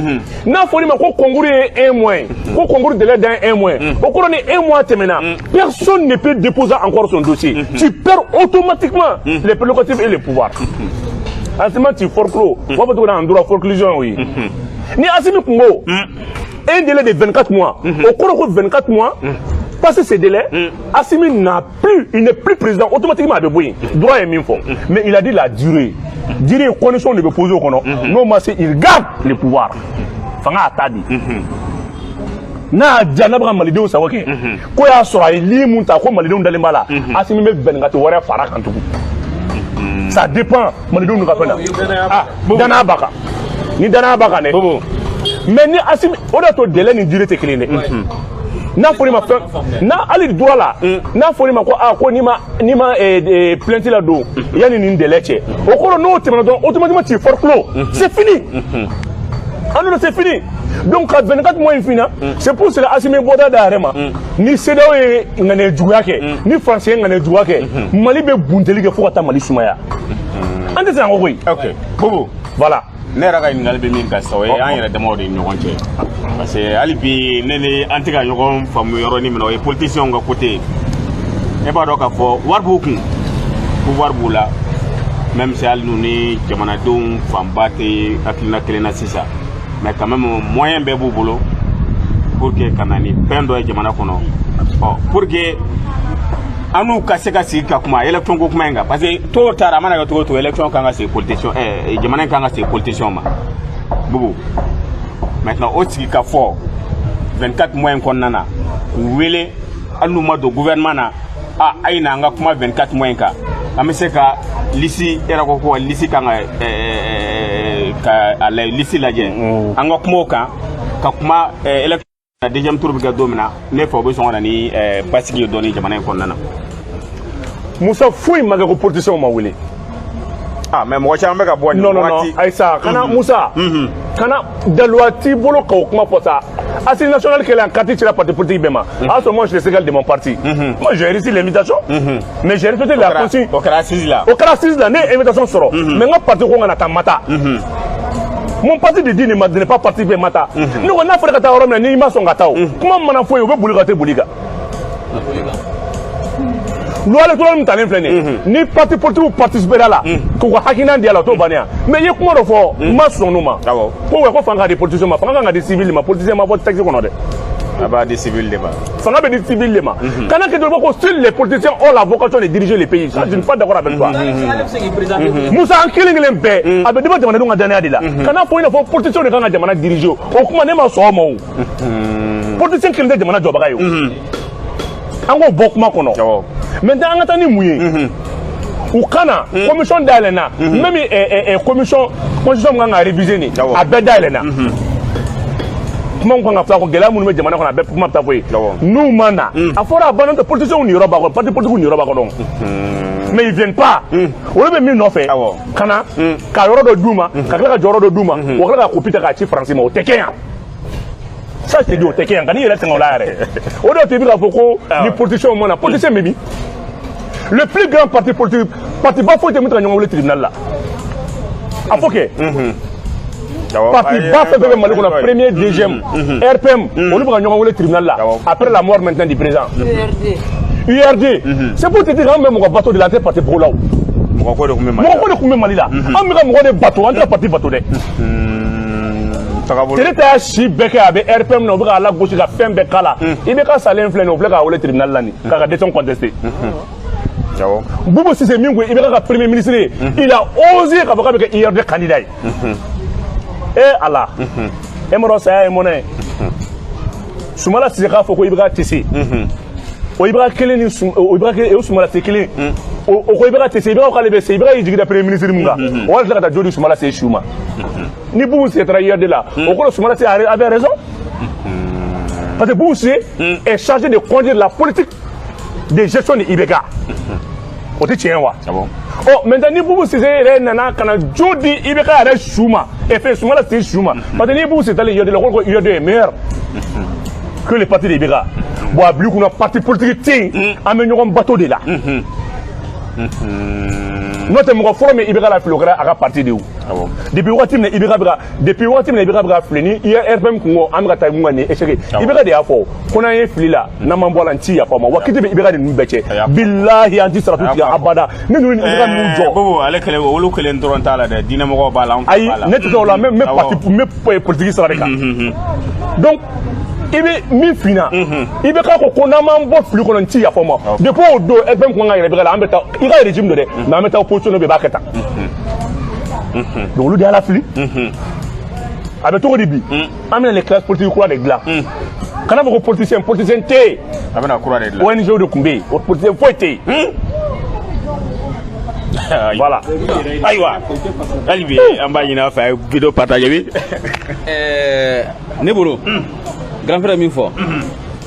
Speaker 1: N'a fɔra i ma ko concours ye un mois ye, ko concours délai dan un mois ye, o kɔrɔ ni un mois tɛmɛna, personne ne peut déposer encore son dossier. Tu perds automatiquement les prérogatives et le pouvoir. En ce moment, tu forclos. U b'a fɔ cogo di en droit? Forclusion y'o ye. Ni Assimi kun ko un délai de 24 mois, o kɔrɔ ko 24 mois passé ce délai, Assimi n'a plus, il n'est plus président automatiquement, a bɛ bɔ yen. Droit ye min fɔ. Mais il a dit la durée. Durée, condition de bɛ poser o kɔnɔ. N'o ma se, il garde le pouvoir. Fanga y'a ta di. N'a y'a diya, n'a bɛ ka malidenw sago kɛ, ko y'a sɔrɔ a ye ligne mun ta, ko malidenw dalen b'a la, Assimi bɛ 24 wɛrɛ fara kan tugun. Ça dépend malidenw ka fɛn na.
Speaker 2: Ah.
Speaker 1: Danaya b'a kan. Ni danaya b'a kan dɛ.
Speaker 2: Bobo.
Speaker 1: Mais ni Assimi, o de y'a to délai ni durée tɛ kelen dɛ. N'a fɔra i ma fɛn n'a hali droit la, n'a fɔra i ma ko aa, ko n'i ma plainte la don yanni nin délai cɛ, o kɔrɔ n'o tɛmɛna dɔrɔn, automatiquement tu es forclos, c'est fini. En non, c'est fini. Donc ka 24 mois in fina, c'est pour cela Assimi bɔda da yɛrɛ ma. Ni CEDEAO ye ŋaniya juguya kɛ, ni Faransi ye ŋaniya juguya kɛ, Mali bɛ bunteli kɛ fo ka taa Mali sumaya. An tɛ se an kɔ koyi.
Speaker 2: Ok, Bobo.
Speaker 1: Voilà.
Speaker 2: Ne yɛrɛ ka ɲininkali bɛ min kan sisan, o ye an yɛrɛ damaw de ni ɲɔgɔn cɛ, parce que hali bi ne ni an tɛ ka ɲɔgɔn faamu yɔrɔnin min na, o ye politiciens ka côté ye. E b'a dɔn k'a fɔ wari b'u kun, pouvoir b'u la, même si hali n'u ni jamanadenw fanba tɛ hakilina kelen na sisan, mais quand même moyen bɛɛ b'u bolo pour que ka na ni fɛn dɔ ye jamana kɔnɔ. Ɔ, pour que an n'u ka se ka sigi ka kuma élection ko kuma in kan, parce que tôt ou tard, a mana kɛ cogo o cogo, élection kan ka segin politicien, jamana in kan ka segin politicien ma. Bubu, maintenant o sigi ka fɔ 24 mois in kɔnɔna na, k'u wele, hali n'u ma don gouvernement na, a a ye na an ka kuma 24 mois in kan, an bɛ se ka liste, e yɛrɛ ko ko liste kan ka ka a la liste lajɛ, an ka kuma o kan, ka kuma élection na deuxième tour bɛ kɛ don min na. Ne fɛ, o bɛ sɔn ka na ni basigi ye dɔɔni jamana in kɔnɔna na.
Speaker 1: Musa, foyi ma kɛ ko politiciens ma wele.
Speaker 2: Ah, mais mɔgɔ caman bɛ ka bɔ nin
Speaker 1: Non, non, non.
Speaker 2: wagati.
Speaker 1: Ayisa, kana Musa, kana daluwa t'i bolo k'o kuma fɔ sa. Assise nationale kɛlen, an carte cira parti politique bɛɛ ma. A y'a sɔrɔ moi, je suis secrétaire de mon parti. Moi, j'ai reçu l'invitation, mais j'ai respecté la consigne.
Speaker 2: O kɛra assise la.
Speaker 1: O kɛra assise la, ne ye invitation sɔrɔ, mais n ka parti ko n kana taa Mata. Mon parti de dit ne pas participer Mata. Ne ko n'a fɔra ka taa yɔrɔ min na, n'i ma sɔn ka taa, o kuma mana fɔ yen, u bɛ boli ka tɛ boli kan. Loi électorale min talen filɛ nin ye, ni parti politique participera la k'u ka hakilina di a la, o t'o bannen ya. Mais i ye kuma dɔ fɔ, n ma sɔn n'o ma. Ko wa ko fanga ka di politicien ma, fanga kan ka di civil ma. Politicien ma fɔ texte kɔnɔ dɛ.
Speaker 2: A b'a di civil de ma.
Speaker 1: Fanga bɛ di civil de ma. Kana kɛ dɔrɔn ko seuls les politiciens ont la vocation de diriger le pays, ça, je ne suis pas d'accord avec toi, Musa. An kelen kelen bɛɛ, a bɛ dépend jamanadenw ka danaya de la. Kana fɔ i n'a fɔ politicien de kan ka jamana diriger, o kuma ne ma sɔn o ma. O politicien kelen tɛ jamana jɔbaga ye. O an k'o bɔ kuma kɔnɔ. Maintenant, an ka taa ni mun ye? U kana commission dayɛlɛnna, même commission constitution min kan ka réviser nin, a bɛɛ dayɛlɛnna. Kuma min kan ka fɔ a kɔ, gɛlɛya minnu bɛ jamana kɔnɔ, a bɛɛ kuma bɛ taa fɔ yen. N'u ma na, a fɔra a banna tɛ. Politiciens niyɔrɔ b'a kɔnɔ, parti politique niyɔrɔ b'a kɔnɔ, mais ils viennent pas. Olu bɛ min nɔfɛ, ka na ka yɔrɔ dɔ d'u ma, ka tila ka jɔyɔrɔ dɔ d'u ma, o tila ka copie ta k'a ci Faransi ma, o tɛ kɛ yan. Ça, je te dis, o tɛ kɛ yan. Ka n'i yɛrɛ sɛgɛn o la yɛrɛ. O de y'a to i bɛ k'a fɔ ko ni politiciens ma na, politicien bɛ min? Le plus grand parti politique, parti ba foyi tɛ min tɛ ka ɲɔgɔn wele tribunal la. A fɔ kɛ parti ba fɛn fɛn bɛ Mali kɔnɔ, premier, deuxième, RPM, olu bɛ ka ɲɔgɔn wele tribunal la après la mort maintenant du président.
Speaker 4: URD.
Speaker 1: URD, c'est pour te dire k'an bɛ mɔgɔ bato de la, an tɛ parti bugu la o.
Speaker 2: Mɔgɔ ko de tun bɛ Mali la.
Speaker 1: Mɔgɔ ko de tun bɛ Mali la. An bɛ ka mɔgɔ de bato, an tɛ ka parti bato dɛ.
Speaker 2: Tagabolo.
Speaker 1: Tereta y'a si bɛɛ kɛ, a bɛ RPM na, u bɛ k'a lagosi ka fɛn bɛɛ k'a la. IBK salen filɛ nin ye, o filɛ k'a wele tribunal la nin k'a ka décision contester. Boubou Cissé min ko IBK ka premier ministre ye, il a osé k'a fɔ k'a bɛ kɛ IRD candidat ye. Eh Ala, e ma dɔn saya ye mɔnɛ ye. Sumala Cissé k'a fɔ ko IBK tɛ se. O IBK kelen ni o IBK kelen o Sumala Cissé kelen o ko IBK tɛ se, IBK ko k'ale bɛ se. IBK y'i jigi da premier ministre mun kan, o ka tila ka taa jo di Sumala Cissé su ma. Ni Boubou Cissé taara IRD la, o kɔrɔ Sumala Cissé avait raison, parce que Boubou Cissé est chargé de conduire la politique de gestion de IBK. O tɛ tiɲɛ wa?
Speaker 2: Ah bon.
Speaker 1: Ɔ, maintenant ni Boubou Cissé yɛrɛ nana ka na jo di IBK yɛrɛ su ma, et fɛn Sumala Cissé su ma, parce que ni Boubou Cissé taalen IRD la, ko IRD est meilleur que le parti de IBK. Bon, a bila i kunna, parti politique tɛ yen, an bɛ ɲɔgɔn bato de la. N'o tɛ, mɔgɔ fɔlɔ min IBK la fili, o kɛra a ka parti de ye o. Depuis waati min na IBK bɛ ka, depuis waati min na IBK bɛ ka fili ni RPM kun ko an bɛ ka taa mun ka nin échec ye, IBK de y'a fɔ ko n'an ye fili la, n'an m'an bɔ a la, n ti yafa ma. Wa kiti bɛ IBK ni ninnu bɛɛ cɛ, bilahi, an ti saratu tigɛ abada ni ninnu ni IBK ninnu jɔ.
Speaker 2: Bobo, ale kelen, olu kelen dɔrɔn t'a la dɛ, diinɛmɔgɔw b'a la, anw
Speaker 1: Ayi,
Speaker 2: b'a la.
Speaker 1: Ne tɛ o la, n bɛ parti, n bɛ politique sira de kan. Donc i bɛ min f'i ɲɛna, i bɛ k'a ko ko n'an m'an bɔ fili kɔnɔ, n ti yafa ma. Depuis o don, RPM kun kan ka yɛrɛ bɛ la, an bɛ taa i ka régime don dɛ, mais an bɛ taa opposition dɔ bɛ yen, i b'a kɛ tan. Donc olu de y'a lafili. A bɛ cogo di bi? An bɛna les classes politiques kura de dilan. Kana fɔ ko politicien, politicien tɛ yen.
Speaker 2: A bɛna kura de dilan.
Speaker 1: ONG de tun bɛ yen, o politicien foyi tɛ yen. Voilà.
Speaker 2: Ayiwa, hali bi an b'a ɲini aw fɛ, a ye vidéo partager bi.
Speaker 3: Ne bolo, grand frère min fɔ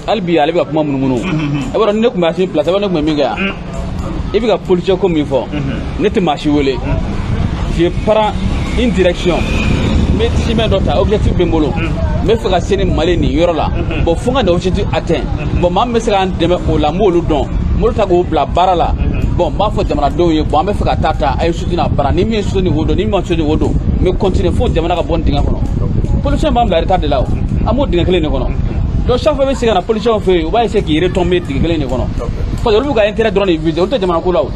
Speaker 3: hali bi, ale bɛ ka kuma munumunu. E b'a dɔn, ne tun bɛ Assimi place, e b'a dɔn ne tun bɛ min kɛ yan. I bɛ ka politicien ko min fɔ, ne tɛ maa si wele. Je prends une direction, n bɛ chemin dɔ ta, objectif bɛ n bolo, n bɛ fɛ ka se ni Mali nin yɔrɔ la. Bon, fo n ka nin objectif atteint. Bon, maa min bɛ se k'an dɛmɛ o la, n b'olu dɔn, n b'olu ta k'o bila baara la. Bon, n b'a fɔ jamanadenw ye, bon, an bɛ fɛ ka taa ta, a ye soutenir a baara. Ni min ye soutenir, o don. Ni min ma soutenir, o don. N bɛ continuer fo jamana ka bɔ nin dingɛ kɔnɔ. Politicien b'an bila retard de la, o an b'o dingɛ kelen de kɔnɔ. Donc chaque fois i bɛ segin ka na politicien fɛ yen, u b'a essayer k'i retomber dingɛ kelen de kɔnɔ, parce que olu b'u ka intérêt dɔrɔn de viser, olu tɛ jamana ko la. O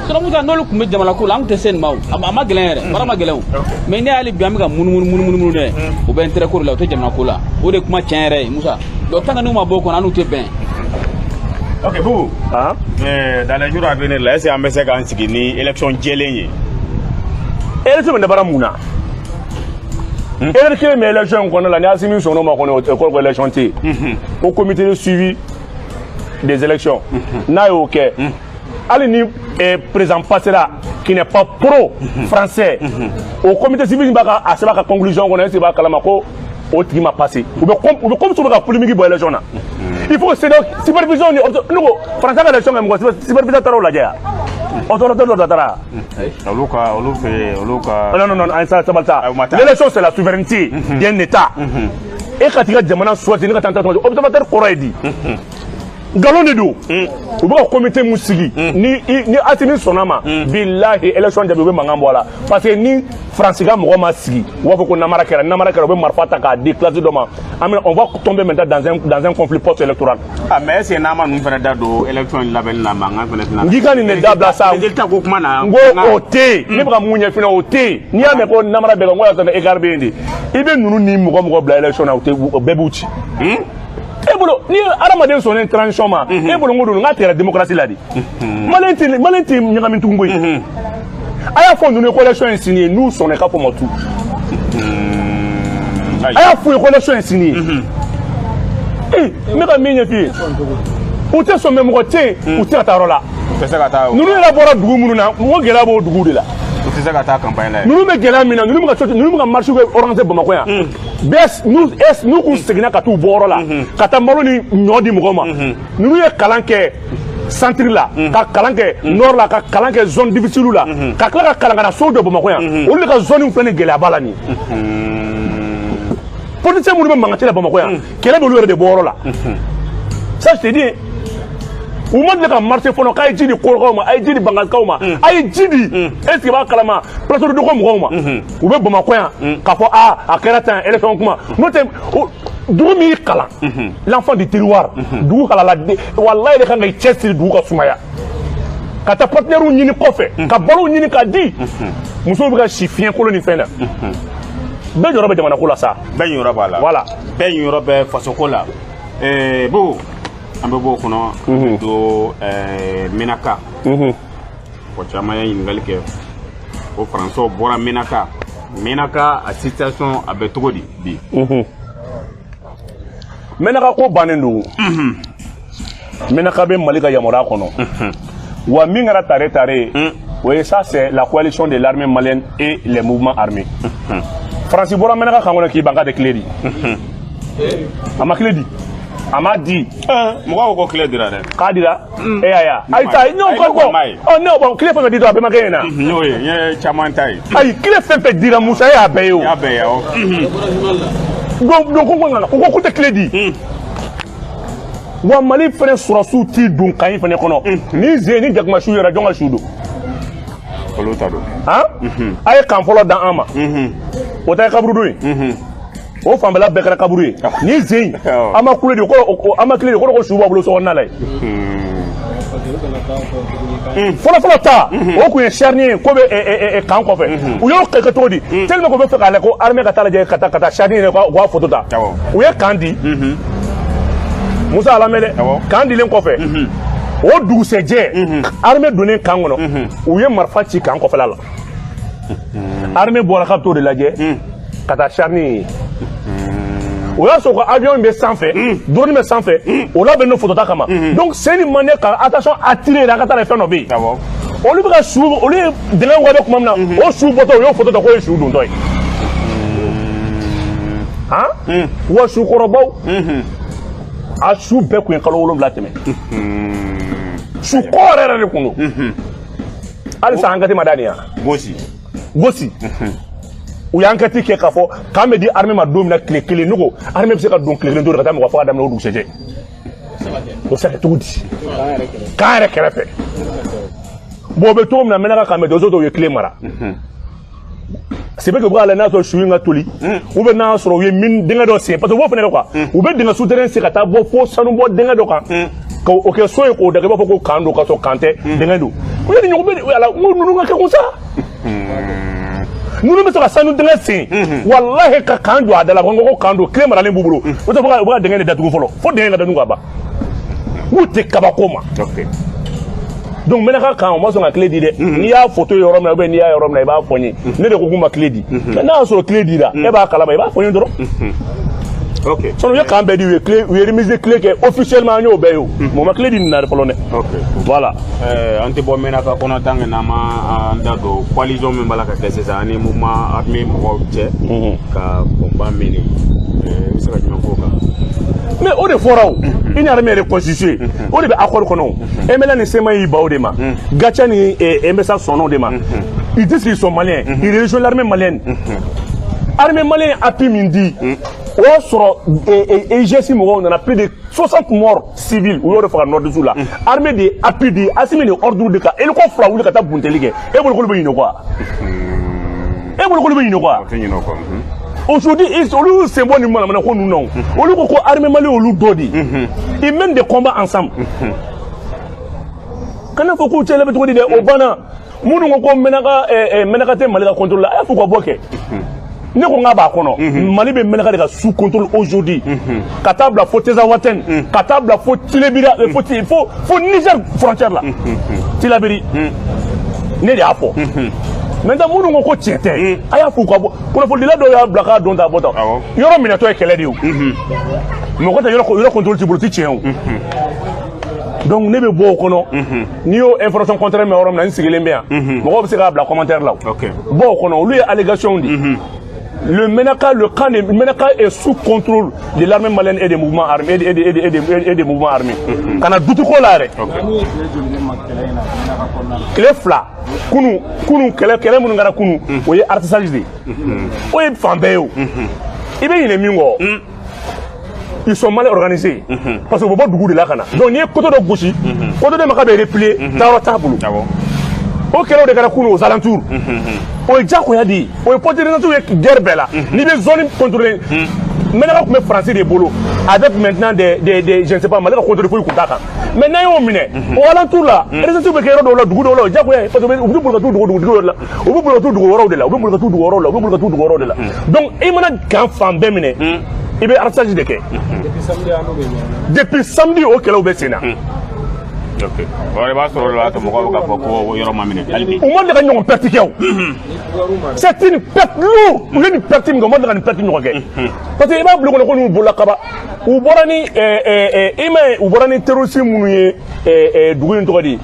Speaker 3: sinon, Musa, n'olu tun bɛ jamana ko la, an tun tɛ se nin ma. O a ma gɛlɛn yɛrɛ, baara ma gɛlɛn o. Mais ne y'ale bi, an bɛ ka munumunu munumunu munumunu dɛ, u bɛ intérêt ko de la, u tɛ jamana ko la. O de kuma tiɲɛ yɛrɛ ye, Musa. Donc tant que n'u ma bɔ o kɔnɔ, an n'u tɛ bɛn.
Speaker 2: Ok, Boubou.
Speaker 1: Ah.
Speaker 2: Dans les jours à venir là, est-ce que an bɛ se k'an sigi ni élection jɛlen ye?
Speaker 1: Élection bɛ dabara mun na? Erreur kelen bɛ élection in kɔnɔna la, ni Assimi sɔnn'o ma kɔni, o kɔrɔ ko élection tɛ yen. O comité de suivi des élections, n'a y'o kɛ, hali ni président passera qui n'est pas pro français, o comité civil b'a ka a sɛbɛn a ka conclusion kɔnɔ, est-ce que b'a kalama ko o tigi ma passé? U bɛ comme u bɛ ka polémique bɔ élection na. Il faut que CEDEAO supervision ni ne ko français ka élection kɛ, mɔgɔ superviseur taara o lajɛ yan, observateur dɔ taara.
Speaker 2: Olu ka, olu fɛ, olu ka.
Speaker 1: Non, non, non, ayi, sabali sa.
Speaker 2: Ah, o ma taa.
Speaker 1: L'élection, c'est la souveraineté d'un État. E ka t'i ka jamana choisir, ne ka taa n ta choisir. Observateur kɔrɔ ye di? Nkalon de don. U bɛ ka comité mun sigi, ni Assimi sɔnna ma, bilahi, élection jaabi, u bɛ mankan bɔ a la, parce que ni Faransi ka mɔgɔ ma sigi, u b'a fɔ ko namara kɛra, namara kɛra, u bɛ marifa ta k'a di classe dɔ ma. An bɛna, on va tomber maintenant dans un conflit post-électoral.
Speaker 2: Ah, mais est ce que n'a ma ninnu fana da don élection in labɛnni na, mankan fana tɛna?
Speaker 1: N k'i ka nin de dabila sa.
Speaker 2: Résultat ko kuma na.
Speaker 1: N ko o tɛ yen. Ne bɛ ka mun ɲɛf'i ɲɛna, o tɛ yen. N'i y'a mɛn ko namara bɛɛ kan, n ko y'a sɔrɔ écart bɛ yen de. I bɛ ninnu ni mɔgɔ mɔgɔ bila élection na, o tɛ, o bɛɛ b'u ci. E bolo, ni ye hadamaden sɔnnen transition ma, e bolo n ko don n k'a tigɛra démocratie la de. Malien tɛ ɲagami tugun koyi. A y'a fɔ ninnu ye ko élection ye sini ye, n'u sɔnna, i k'a fɔ ma tu. A y'a f'u ye ko élection ye sini ye. Ee, n bɛ ka min ɲɛf'i ye, u tɛ sɔn, mɛ mɔgɔ tɛ yen, u tɛ ka taa yɔrɔ la.
Speaker 2: U tɛ se ka taa.
Speaker 1: Ninnu yɛrɛ bɔra dugu minnu na, mɔgɔ gɛlɛya b'o dugu de la.
Speaker 2: U tɛ se ka taa campagne la.
Speaker 1: Ninnu bɛ gɛlɛya min na, ninnu bɛ ka ninnu bɛ ka marche kɛ organiser Bamakɔ yan bɛɛ, n'u kun seginna ka t'u bɔyɔrɔ la ka taa malo ni ɲɔ di mɔgɔw ma. Ninnu ye kalan kɛ centre la, ka kalan kɛ nord la, ka kalan kɛ zone difficile la, ka tila ka kalan ka na so jɔ Bamakɔ yan. Olu de ka zone filɛ nin gɛlɛyaba la nin ye. Politicien minnu bɛ mankan ci la Bamakɔ yan, kɛlɛ bɛ olu yɛrɛ de bɔyɔrɔ la. Ça, je te dis, u ma deli ka marché fɔlɔ k'a ye ji di Korokaw ma, a ye ji di Bangasikaw ma, a ye ji di, est ce que i b'a kalama, plateau de Dɔgɔ mɔgɔw ma. U bɛ Bamakɔ yan k'a fɔ aa, a kɛra tan, élection kuma n'o tɛ. Dugu min y'i kalan, l'enfant du terroir, dugu halala, walayi de kan ka i cɛsiri dugu ka sumaya, ka taa partenaires ɲini kɔfɛ, ka balow ɲini k'a di. Musow bɛ ka si fiɲɛ kolon ni fɛn na. Bɛɛ jɔyɔrɔ bɛ jamana ko la sa.
Speaker 2: Bɛɛ ɲiyɔrɔ b'a la.
Speaker 1: Voilà.
Speaker 2: Bɛɛ ɲiyɔrɔ bɛ fasoko la. Bo, an bɛ bɔ o kɔnɔ, an bɛ don Menaka. Mɔgɔ caman ye ɲininkali kɛ ko Faransɛw bɔra Menaka. Menaka a situation a bɛ cogo di bi?
Speaker 1: Menaka ko bannen don. Menaka bɛ Mali ka yamaruya kɔnɔ. Wa min kɛra tare tare, o ye, ça, c'est la coalition de l'armée malienne et les mouvements armés. Faransi bɔra Menaka kan kɔnɔ k'i ban k'a tɛ clé di. A ma clé di, a ma di.
Speaker 2: Mɔgɔw ko clé dira dɛ.
Speaker 1: K'a dira, e y'a ye ayi ta n'o ko ko ɔ ne bon, clé fɛn fɛn di dɔrɔn, a bɛɛ ma kɛ ɲɛna.
Speaker 2: N y'o ye, n ye caman ta ye.
Speaker 1: Ayi, clé fɛn fɛn dira, Musa, e y'a bɛɛ ye o.
Speaker 2: N y'a bɛɛ ye, awɔ.
Speaker 1: Donc ko nana, u ko k'u tɛ clé di. Wa Mali fɛnɛ sɔrɔsiw t'i don camp in fɛnɛ kɔnɔ ni zen ni jakuma su yɛrɛ, jɔn ka su don?
Speaker 2: Olu ta don.
Speaker 1: Han, a ye camp fɔlɔ dan an ma, o ta ye kaburudo ye. O fanbɛla bɛɛ kɛra kaburu ye. Ni zen an ma kule de ko, an ma kile de ko, ko su b'a bolo sokɔnɔna la yen. Fɔlɔ fɔlɔ ta, o kun ye charnier ye ko bɛ camp kɔfɛ. U y'o kɛ cogo di? Tellement que u bɛ fɛ k'a lajɛ ko armée ka taa lajɛ ka taa charnier yɛrɛ, u k'a photo ta. U ye camp di Musa, a lamɛn dɛ. Camp dilen kɔfɛ, o dugusɛjɛ, armée donnen camp kɔnɔ, u ye marifa ci camp kɔfɛla la. Armée bɔra k'a bɛ t'o de lajɛ ka taa charnier ye. O y'a sɔrɔ ko avion bɛ sanfɛ, drone bɛ sanfɛ, o labɛnnen don photo ta kama. Donc sen ni manden ka attention attirer yɛrɛ, a ka taa lajɛ fɛn dɔ bɛ yen. Olu bɛ ka su, olu ye dingɛ bɛ tuma min na, o su bɔtɔ, u y'o photo ta k'o ye su dontɔ ye. Han, wa sukɔrɔbaw, a su bɛɛ kun ye kalo 7 tɛmɛ. Su kɔrɔ yɛrɛ yɛrɛ de kun don. Halisa enquête ma da nin yan.
Speaker 2: Gosi.
Speaker 1: Gosi, u y'an enquête kɛ k'a fɔ k'an bɛ di armée ma don min na, tile kelen, ne ko armée bɛ se ka don tile kelen don ka taa mɔgɔ faga daminɛ o dugusɛjɛ, o bɛ se ka kɛ cogo di k'an yɛrɛ kɛrɛfɛ? Bon, o bɛ cogo min na, Mɛnaka kan bɛ dɔw dɔw ye tile mara. C'est que u bɛ k'a lajɛ n'a sɔrɔ su in ka toli ou bien n'a sɔrɔ u ye min dingɛ dɔ sen, parce que u b'o fana kɛ quoi. U bɛ dingɛ souterrain sen ka taa bɔ fo sanu bɔ dingɛ dɔ kan ka o kɛ so ye k'o da, i b'a fɔ ko camp don, ka sɔrɔ camp tɛ, dingɛ don. U ye nin ɲɔgɔn bɛ ala, n ko ninnu ka kɛ kun sa, ninnu bɛ se ka sanu dingɛ sen, walahi, ka camp jɔ a da la ko camp don. Tile maralen b'u bolo, o tɛ fɔ u bɛ ka dingɛ de datugu fɔlɔ, fo dingɛ ka datugu ka ban. K'u tɛ kabako ma. Donc Mɛnaka kan, o ma sɔn ka tile di dɛ. N'i y'a photo ye yɔrɔ min na ou bien n'i y'a yɔrɔ min na, i b'a fɔ n ye. Ne de ko k'u ma tile di, mais n'a y'a sɔrɔ tile dira, e b'a kalama, i b'a fɔ n ye dɔrɔn. Sinon u ye camp bɛɛ di, u ye clé, u ye remise de clé kɛ officiellement, an y'o bɛɛ ye. O mais u ma clé di nin na fɔlɔ dɛ. Voilà.
Speaker 2: An tɛ bɔ Mɛnaka kɔnɔ tant que n'an ma an da don coalition min b'a la ka kɛ sisan ani mouvement armé mɔgɔw cɛ ka combat mener. I bɛ se ka jumɛn k'o kan?
Speaker 1: Mais o de fɔra, o une armée reconstituée, o de bɛ accord kɔnɔ. O MNLA ni CMA y'i ban o de ma. GATIA ni MSA sɔnna o de ma. Ils disent qu'ils sont maliens, ils rejoignent l'armée malienne. Armée malienne ye appui min di, o y'a sɔrɔ EGS mɔgɔw nana, plus de 60 morts civils, u y'o de faga nord la. Armée de ye appui di, Assimi de ye ordre di ka hélico fila wuli ka taa bunteli kɛ. E bolo k'olu bɛ ɲinɛ quoi? E bolo k'olu bɛ ɲinɛ quoi?
Speaker 2: O tɛ ɲinɛ o kɔ.
Speaker 1: Aujourd'hui, olu y'u sen bɔ nin manamana ko ninnu na. O olu ko ko armée malienne olu dɔ de ye. Ils mènent des combats ensemble. Kana fɔ k'u cɛla bɛ cogo di dɛ, o banna. Minnu ko ko Mɛnaka Mɛnaka tɛ Mali ka contrôle la, a y'a fɔ ka bɔ kɛ. Ne ko n k'a b'a kɔnɔ, Mali bɛ Mɛnaka de ka sous contrôle aujourd'hui, ka taa bila fo Tezawatène, ka taa bila fo Tilebira, fo Niger frontière la, Tilaberi. Ne de y'a fɔ. Maintenant, minnu ko ko tiɲɛ tɛ, a y'a fɔ u ka bɔ. Kunnafonidila dɔw y'a bila k'a don ta bɔ tan. Yɔrɔ minɛtɔ ye kɛlɛ de ye. O mɔgɔ tɛ yɔrɔ contrôle t'i bolo, ti tiɲɛ o. Donc ne bɛ bɔ o kɔnɔ. N'i y'o information contraire mɛn yɔrɔ min na, n sigilen bɛ yan, mɔgɔw bɛ se k'a bila commentaire la. O bɔ o kɔnɔ, olu ye allégation de ye. Le Menaka, le camp de Menaka est sous contrôle de l'armée malienne et des mouvements armés et des mouvements armés. Kana dutu ko la yɛrɛ. Tile 2 kunu, kunu kɛlɛ minnu kɛra kunu, o ye ratissage de ye. O ye fan bɛɛ ye o. I bɛ ɲinɛ min kɔ, ils sont mal organisés parce que u bɛ bɔ dugu de la ka na. Donc n'i ye côté dɔ gosi, côté dɔ ma k'a bɛ replier, taayɔrɔ t'a bolo. O kɛlɛw de kɛra kunu aux alentours. O ye diyagoya de ye, o ye porte ye guerre bɛɛ la. N'i bɛ zone contrôler, Mɛnaka tun bɛ Faransi de bolo avec maintenant des je ne sais pas, Mali ka contrôle foyi tun t'a kan. Mais n'an y'o minɛ, o alentour la, résistance bɛ kɛ yɔrɔ dɔw la, dugu dɔw la, o diyagoya ye, parce que u bɛ boli ka t'u dogo dugutigi dɔw la, u bɛ boli ka t'u dugu wɛrɛw de la, u bɛ boli ka t'u dugu wɛrɛw la, u bɛ boli ka t'u dugu wɛrɛw de la. Donc i mana camp fan bɛɛ minɛ, i bɛ ratissage de kɛ. Depuis samedi, o kɛlɛw bɛ sen na.
Speaker 2: Ok, o i b'a sɔrɔ o de b'a to mɔgɔw bɛ k'a fɔ ko yɔrɔ ma minɛ hali bi.
Speaker 1: U ma deli ka ɲɔgɔn perte kɛ o. C'est une perte lourde. U ye nin perte min kɛ, u ma deli ka nin perte ɲɔgɔn kɛ. Parce que i b'a bila u kɔnɔ ko n'u bolola kaba. U bɔra ni i m'a ye, u bɔra ni terroriste minnu ye, dugu in tɔgɔ di,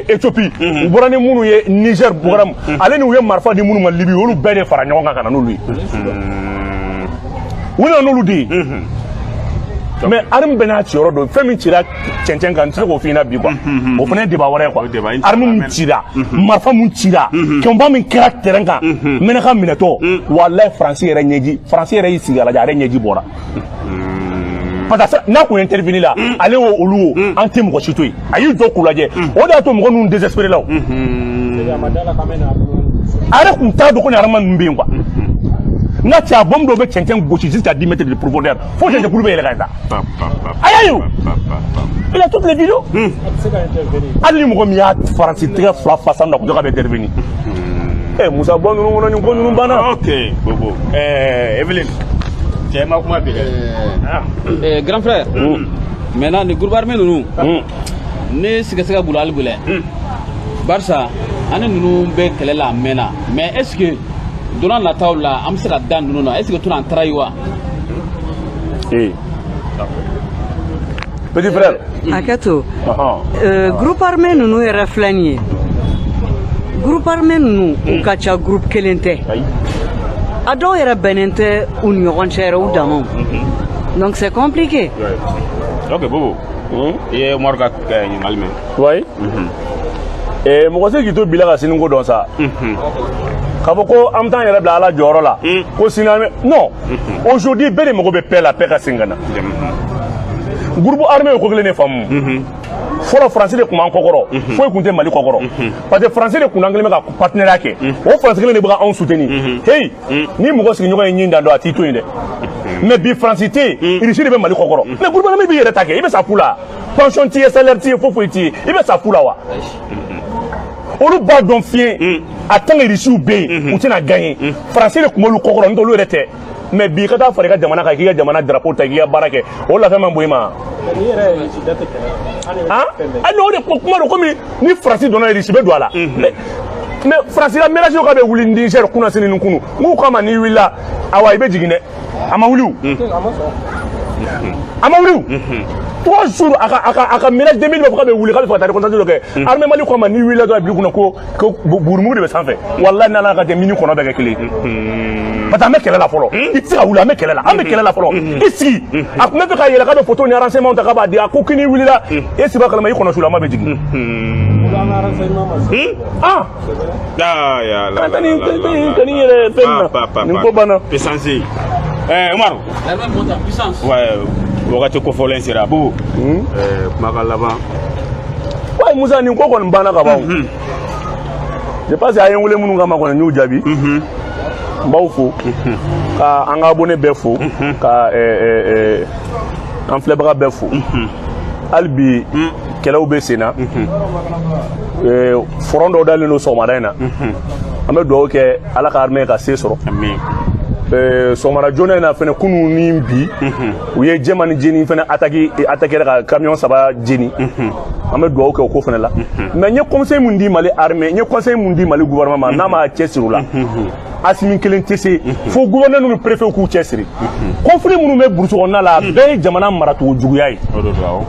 Speaker 1: Éthiopie. U bɔra ni minnu ye Niger, Boko ale ni u ye marifa di minnu ma Libi, olu bɛɛ de fara ɲɔgɔn kan ka na n'olu ye. U nana n'olu de ye. Mais arme bɛɛ n'a ciyɔrɔ don. Fɛn min cira cɛncɛn kan, n tɛ se k'o f'i ɲɛna bi quoi. O fana ye débat wɛrɛ ye quoi. Arme min cira, marifa min cira, combat min kɛra terrain kan, Mɛnaka minɛtɔ, walayi, Faransi yɛrɛ ɲɛji, Faransi yɛrɛ y'i sigi a lajɛ, a yɛrɛ ɲɛji bɔra. Parce que n'a kun intervenir la, ale o, olu o, an tɛ mɔgɔ si to yen. A y'i jɔ k'u lajɛ, o de y'a to mɔgɔ ninnu désespéré la. O a yɛrɛ kun t'a dɔn ko ni arme ninnu bɛ yen quoi. N ka cɛ, a bombe dɔw bɛ cɛncɛn gosi jusqu'à 10 mètres de profondeur, fo cɛncɛn kulu bɛ yɛlɛ ka taa. A y'a ye o, il a toutes les vidéos. Hali ni mɔgɔ min y'a Faransi tɛgɛ fila fa sanu na, ko k'a bɛ intervenir. Ɛ Musa, bɔ ninnu kɔnɔ, nin ko ninnu banna.
Speaker 2: Ok, Bobo, Evelyne, cɛ ma kuma bi dɛ.
Speaker 3: Eh, grand frère, maintenant ni groupe armé ninnu, ne sigasɛgɛ bolo hali bi dɛ, barisa an ni ninnu bɛ kɛlɛ la a mɛnna. Mais est ce que don n'a nataw la, an bɛ se ka da ninnu na? Est ce que tɛna an trahir wa?
Speaker 1: Eh. Petit frère.
Speaker 4: Hakɛto. Groupe armé ninnu yɛrɛ filɛ nin ye, groupe armé ninnu u ka ca, groupe kelen tɛ.
Speaker 1: Ayi.
Speaker 4: A dɔw yɛrɛ bɛnnen tɛ u ni ɲɔgɔn cɛ yɛrɛ, u damaw, donc c'est compliqué.
Speaker 2: Ok, Bobo, i ye Umaru ka ɲininkali mɛn.
Speaker 1: Oui. Eh, mɔgɔ se k'i to bi la ka sini ko dɔn sa. K'a fɔ ko an bɛ taa an yɛrɛ bila Ala jɔyɔrɔ la. Ko sini an bɛ, non. Aujourd'hui, bɛɛ de mago bɛ paix la, paix ka segin ka na. Groupe armé ye ko kelen de faamu. Fɔlɔ, Faransi de tun b'an kɔkɔrɔ, foyi tun tɛ Mali kɔkɔrɔ, parce que Faransi de kun an kɛlen bɛ ka partenariat kɛ. O Faransi kelen de bɛ ka anw soutenir. Hey, ni mɔgɔ sigiɲɔgɔn ye ɲin dan dɔn, a t'i to yen dɛ. Mais bi, Faransi tɛ yen, Russie de bɛ Mali kɔkɔrɔ. Mais groupe armé b'i yɛrɛ ta kɛ, i bɛ sa fu la. Pension t'i ye, salaire t'i ye, foyi foyi t'i ye, i bɛ sa fu la wa. Olu b'a dɔn fiɲɛ a tant que Russiw bɛ yen, u tɛna gagner. Faransi de tun b'olu kɔkɔrɔ, n'o tɛ olu yɛrɛ tɛ. Mais bi, ka taa fara i ka jamana kan, k'i ka jamana drapeau ta, k'i ka baara kɛ, o lafiya man bon i ma. Han, hali o de kuma don, komi ni Faransi donna, Russie bɛ don a la. Mais Faransi ka menace k'a bɛ wuli Niger kunna sini ni kunu, n k'u k'a ma, n'i wulila, awa, i bɛ jigin dɛ. A ma wuli o, a ma wuli o. 3 jours, a ka menace 2000 b'a fɔ k'a bɛ wuli, k'a bɛ fɛ ka taa reconnaissance dɔ kɛ. Armée Mali ko a ma, n'i wulila dɔrɔn, a bil'i kunna ko burumugu de bɛ sanfɛ. Walahi, n'Ala ka jɛ, mini kɔnɔ bɛ kɛ kelen ye, parce que an bɛ kɛlɛ la fɔlɔ. I tɛ se ka wuli, an bɛ kɛlɛ la, an bɛ kɛlɛ la fɔlɔ, i sigi. A tun bɛ fɛ ka yɛlɛ k'a bɛ photo ni renseignement ta k'a b'a di. A ko k'i n'i wulila, e si b'a kalama, i kɔnɔ sulama bɛ jigin. Ah.
Speaker 2: Ah, ya la.
Speaker 1: Ka nin ka nin yɛrɛ fɛn na, nin ko banna.
Speaker 2: Puissance. Eh, Umaru.
Speaker 3: L'armée monte en puissance.
Speaker 2: Ouais, wagati kofɔlen sera. Bobo, kumakan laban.
Speaker 1: Wa Musa, nin ko kɔni banna ka ban. Je pense a ye n wele minnu kama kɔni, n y'u jaabi. N b'aw fo, ka an ka abonné bɛɛ fo, ka an filɛbaga bɛɛ fo. Hali bi, kɛlɛw bɛ sen na, front dɔw dalen don sɔgɔmada in na. An bɛ dugawu kɛ, Ala ka armée ka se sɔrɔ.
Speaker 2: Amin.
Speaker 1: Sɔgɔmada joona in na fɛnɛ, kunun ni bi, u ye Jɛma ni jeni fɛnɛ attaque, attaquer ka camion saba jeni. An bɛ dugawu kɛ o ko fɛnɛ la. Mais n ye conseil mun di Mali armée, n ye conseil mun di Mali gouvernement ma, n'a ma cɛ siri o la, Asimi kelen tɛ se, fo gouverneur ni préfet k'u cɛ siri. Conflit minnu bɛ brousse kɔnɔna la, a bɛɛ ye jamana maracogo juguya ye.
Speaker 2: O de don, awɔ.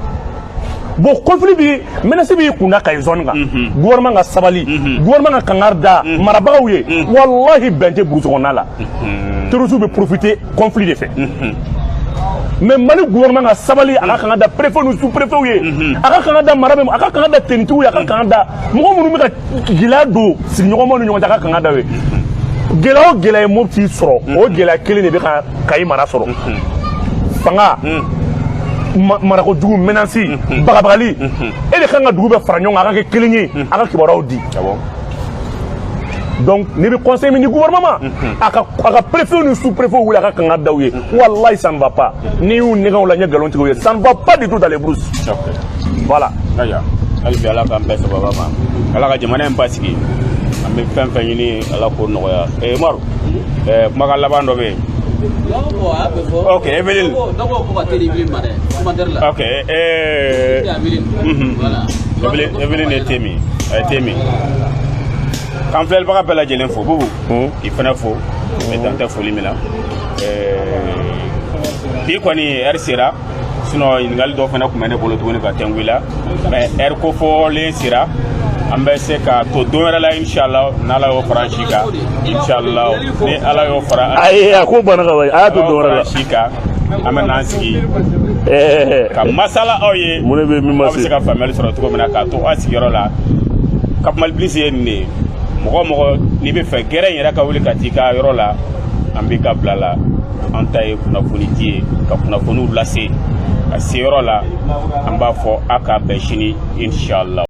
Speaker 1: Bon, conflit bi menace b'i kunda Kayi zone kan. Gouvernement ka sabali, gouvernement ka kangari da marabagaw ye. Wallahi, bɛn tɛ brousse kɔnɔna la, terroristes bɛ profiter conflit de fɛ. Mais Mali gouvernement ka sabali, a ka kan ka da préfet ni sous préfet ye, a ka kan ka da mara bɛ, a ka kan ka da tenitigiw ye, a ka kan ka da mɔgɔ minnu bɛ ka gɛlɛya don sigiɲɔgɔnmaw ni ɲɔgɔn cɛ, a ka kan ka da o ye. Gɛlɛya o gɛlɛya ye Mopti sɔrɔ, o gɛlɛya kelen de bɛ ka Kayi mara sɔrɔ. Fanga marako jugu, menace, bagabagali, e de kan ka dugu bɛɛ fara ɲɔgɔn kan, a ka kɛ kelen ye, a ka kibaruyaw di. Donc n'i bɛ conseil min di gouvernement ma, a ka préfet ni sous préfet wele, a ka kanga da u ye. Wallahi, ça ne va pas. N'i y'u nɛgɛn o la, n ye nkalon tigɛ u ye. Ça ne va pas du tout dans les brousses, voilà.
Speaker 2: Ayiwa, hali bi, Ala k'an bɛɛ sababa ma, Ala ka jamana in basigi. An bɛ fɛn fɛn ɲini, Ala k'o nɔgɔya. Ee Umaru, kumakan laban dɔ bɛ yen? Ok, Eveline.
Speaker 3: Dɔw ko ka teli Eveline ma dɛ, commentaire la.
Speaker 2: Ok,
Speaker 3: Eveline. Voilà.
Speaker 2: Eveline, Eveline ye te min, a ye te min. K'an filɛlibaga bɛɛ lajɛlen fo. Bubu, k'i fana fo, n bɛ dan tɛ foli min na. Bi kɔni, heure sera, sinon ɲininkali dɔ fana tun bɛ ne bolo tuguni ka tɛnku i la, mais heure kofɔlen sera. An bɛ se ka to don wɛrɛ la, inshallah, n'Ala y'o fara an si kan, inshallah, ni Ala y'o fara
Speaker 1: Ayi, a ko banna ka ban, a y'a to don wɛrɛ la.
Speaker 2: an si kan, an bɛ n'an sigi ka masala aw ye.
Speaker 1: Mun de bɛ min ma
Speaker 2: Aw bɛ se
Speaker 1: se?
Speaker 2: ka faamuyali sɔrɔ cogo min na k'a to aw sigiyɔrɔ la. Cap Mali Plus ye nin de ye. Mɔgɔ o mɔgɔ n'i bɛ fɛ gɛrɛ in yɛrɛ ka wuli ka t'i ka yɔrɔ la, an b'i ka bila la. An ta ye kunnafoni di ye, ka kunnafoniw lase. A seyɔrɔ la, an b'a fɔ a k'a bɛn sini, inshallah.